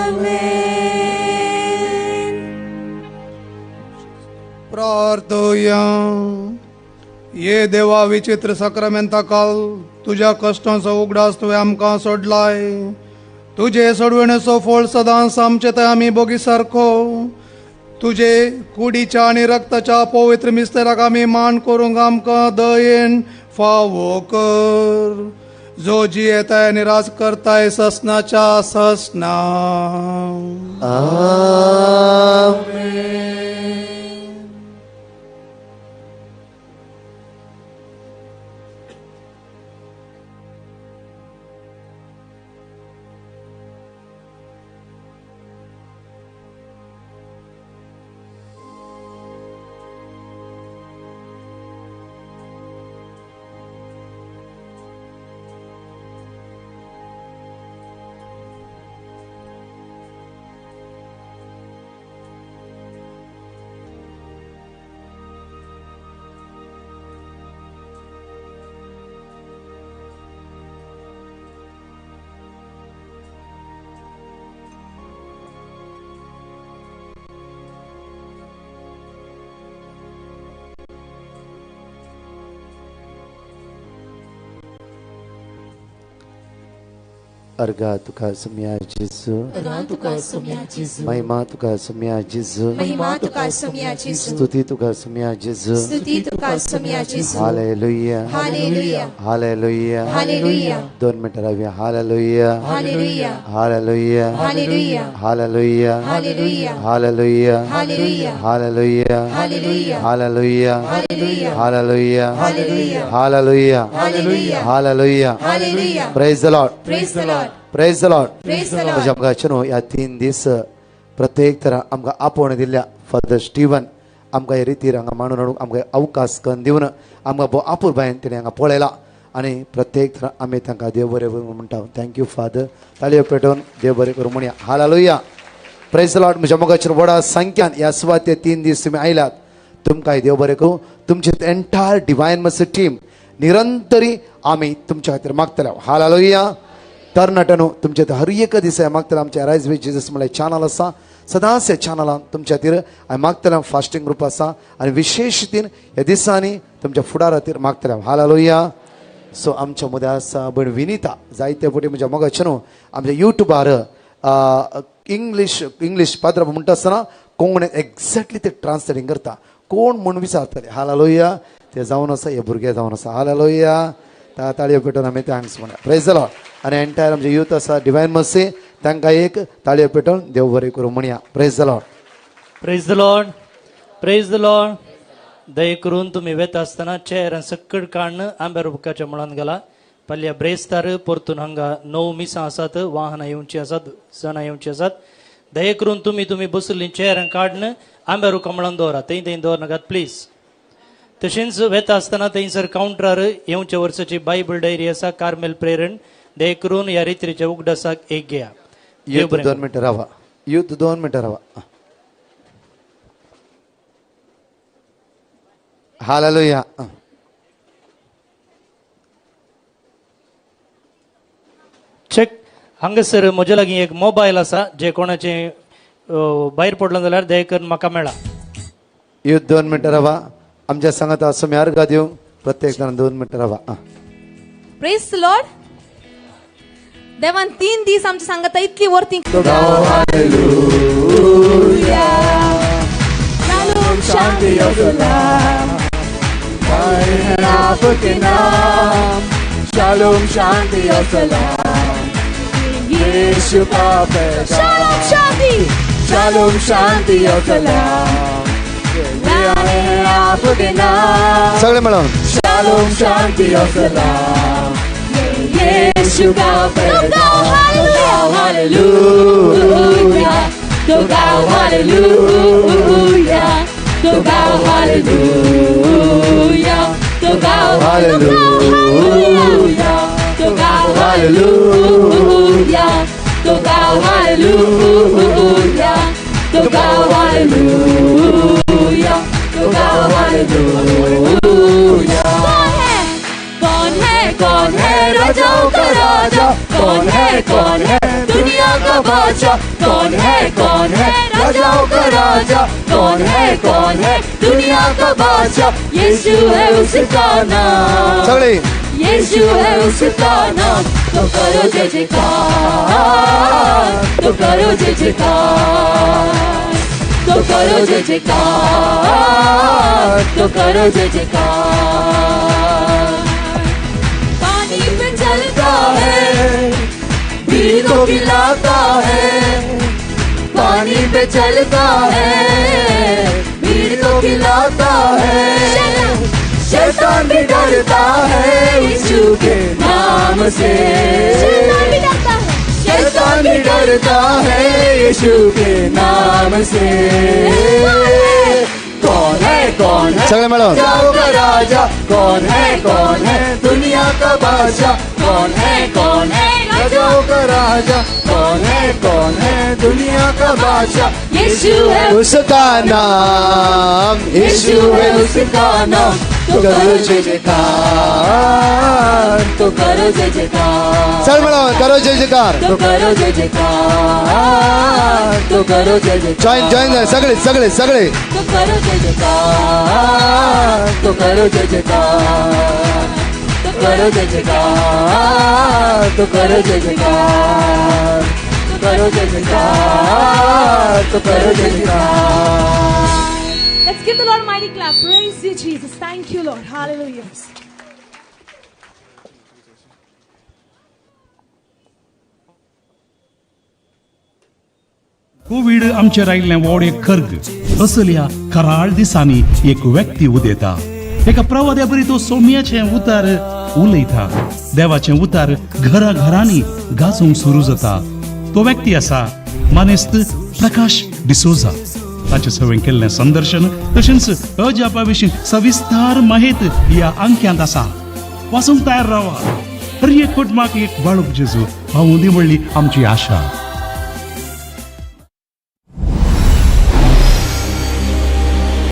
आमेन. प्रार्थया. ये देवा, विचित्र साक्रामेंता काल तुज्या कश्टांचो उगडास तुवें आमकां सोडलाय. तुजे सोडवणेचो फळ सदांच आमचे थंय आमी बोगी सारको तुजे कुडीच्या आनी रक्ताच्या पवित्र मिस्तेराक आमी मान करूंक आमकां दयेन फावो कर, जो जियेताय आनी राज करताय ससनाच्या ससना. आमेन. अर्घा तुका सुम्या जेजू. अर्घां तुका सोम्या जेजू. महिमा तुका सुम्या जेजू. महिमा तुका सोम्या जेजू. स्तुती तुका सुम्या जेजू. स्तुती तुका सोम्या जेजू. हालेलुया. हालेलुया. हालेलुया. हालेलुया. 2 मिनिटं राहूया. Hallelujah. Hallelujah. Hallelujah. Hallelujah. Hallelujah. Hallelujah. Hallelujah. Hallelujah. Hallelujah. Hallelujah. Hallelujah. Hallelujah. Hallelujah. Hallelujah. Hallelujah. Hallelujah. Hallelujah. Hallelujah. Praise the Lord. Praise the Lord. Praise the Lord. Praise the Lord. म्हज्या मोगाचें न्हू, ह्या 3 दीस प्रत्येक तरा आमकां आपोवणें दिल्ल्या फादर स्टिवन आमकां हे रितीर हांगा मांडून हाडूंक आमकां अवकाश करून दिवन आमकां भोव आपुरबायेन तेणें हांगा पळयला आनी प्रत्येक तरा आमी तांकां देव बरें करूं म्हणटा. Thank you father. ताळयो पेटोवन देव बरें करूं म्हणया. हालेलुया. प्रेज the Lord. म्हज्या मोगाचेर व्हडा संख्यान ह्या सुवातेर 3 दीस तुमी आयल्यात. तुमकांय देव बरें करूं. तुमची एंटायर डिवायन मर्सी टीम निरंतरी आमी तुमच्या खातीर मागतले. हालेलुया. तरणाट्यानो, तुमच्या हर एक दिसा मागतले. आमच्या अरायज विथ जिजस म्हणल्यार चॅनल आसा, सदांच ह्या चॅनलान तुमच्या खातीर हांवें मागतले. फास्टींग ग्रूप आसा आनी विशेश रितीन ह्या दिसांनी तुमच्या फुडारा खातीर मागतले. हालेलुया. सो आमच्या मदें आसा भयण विनिता. जायते फावटी म्हज्या मोगाचें न्हू, आमच्या युट्यूबार इंग्लीश पात्र म्हणटा आसतना कोंकणीत एग्जॅक्टली ते ट्रान्सलेटींग करता. कोण म्हूण विचारतले. हालेलुया. ते जावन आसा, हे भुरगे जावन आसा. हालेलुया. ताळयो पेटोवन आमी thanks म्हणया. Praise the Lord. आनी एंटायर आमचे यूथ आसा डिवायन मर्सी, तांकां एक ताळयो पेटोवन देव बरें करूं म्हणया. Praise the Lord. Praise the Lord. Praise the Lord. दये करून तुमी वेता आसतना चेर सकड काडून आंब्या रुखाच्या मुळान घाला. पल्ल्या ब्रेस्तार परतून हांगा 9 मिसां आसात, वाहनां येवची आसात, सणां येवची आसात. दये करून तुमी तुमी बसल्लीं चेरां काडून आंब्या रुखा मुळान दवरात. थंय थंय दवर नाकात प्लीज. तशेंच वेता आसतना थंयसर कावंटरार येवच्या वर्साची बायबल डायरी आसा, कार्मेल प्रेरण. दये करून ह्या रित्रीच्या उगडासाक एक घेया. देव युथ बरें 2 मिनटां रावा. युथ 2 मिनटां रावा. हालेलुया. चेक. हांगासर म्हज्या लागीं एक मोबायल आसा, जे कोणाचें भायर पडलो जाल्यार दया करून म्हाका मेळा. युथ 2 मिनटां रावा. आमच्या सांगात आसा अर्घा दिवंक प्रत्येक जाण 2 मिनटां रावा. Praise the Lord. देवान 3 दीस आमच्या सांगाता इतली वर्ती. शालोम शांति और सलाम आपके नाम. शालोम शांति और सलाम यीशु का पैगाम. शालोम शांति. शालोम शांति और सलाम आए हैं आपके नाम. सगळे मिळून. शालोम शांति और सलाम यीशु का पैगाम. हालेलुया. तो गाओ हालेलुया. तो गाओ हालेलुया. तो गाओ हालेलुया. तो गाओ हालेलुया. तो गाओ हालेलुया. तो गाओ हालेलुया. तो गाओ हालेलुया. कौन है, कौन है, कौन है राजाओं का राजा? कौन है, कौन है दुनिया का बादशाह। कौन है कौन है राजाओं का राजा, कौन है कौन है दुनिया का बादशाह, यीशु है उसका नाम, सगळे यीशु है उसका नाम। तो करो जय जयकार, तो करो जय जयकार, तो करो जय जयकार, तो करो जय जयकार। पानी पे चलता है, भीड़ को खिलाता है, पानी पे चलता है, भीड़ को खिलाता है, शैतान भी डरता है यीशु के नाम से, शैतान भी डरता है, शैतान भी डरता है यीशु के नाम से। कौन है कौन है सगळे मिळून राजाओं का राजा, कौन है कौन है दुनिया का बादशाह, कौन है कौन है राजाओं का राजा, कौन है कौन है दुनिया का बादशाह, यीशु है उसका नाम, यीशु है उसका नाम। तो करो जय जयकार, तो करो जय जयकार, सगळे मिळून करो जय जयकार, तो करो जय जयकार, तो करो जय जयकार, जॉईन जॉईन सगळे सगळे सगळे, तो करो जय जयकार, तो करो जय जयकार, तो करो जय जयकार, तो करो जय जयकार, तो करो जय जयकार, तो करो जय जयकार। Let's give the Lord a mighty clap. Praise you, Jesus. Thank you, Lord. Hallelujah. Covid आमचेर आयिल्लें व्हड एक खर्ग. असल्या कराळ दिसांनी एक व्यक्ती उदेता, एका प्रवाद्या बरी तो सोम्याचें उतार उलयता, देवाचें उतार घरा घरांनी गाजोवंक सुरू जाता. तो व्यक्ती आसा मानेस्त प्रकाश डिसोजा. ताचे सवें केल्लें संदर्शन तशेंच अजापा विशीं सविस्तार माहित ह्या अंक्यांत आसा. वाचूंक तयार रावा. हर एक कुटुंबाक एक बाळूक जेजू पावूं दी म्हणली आमची आशा.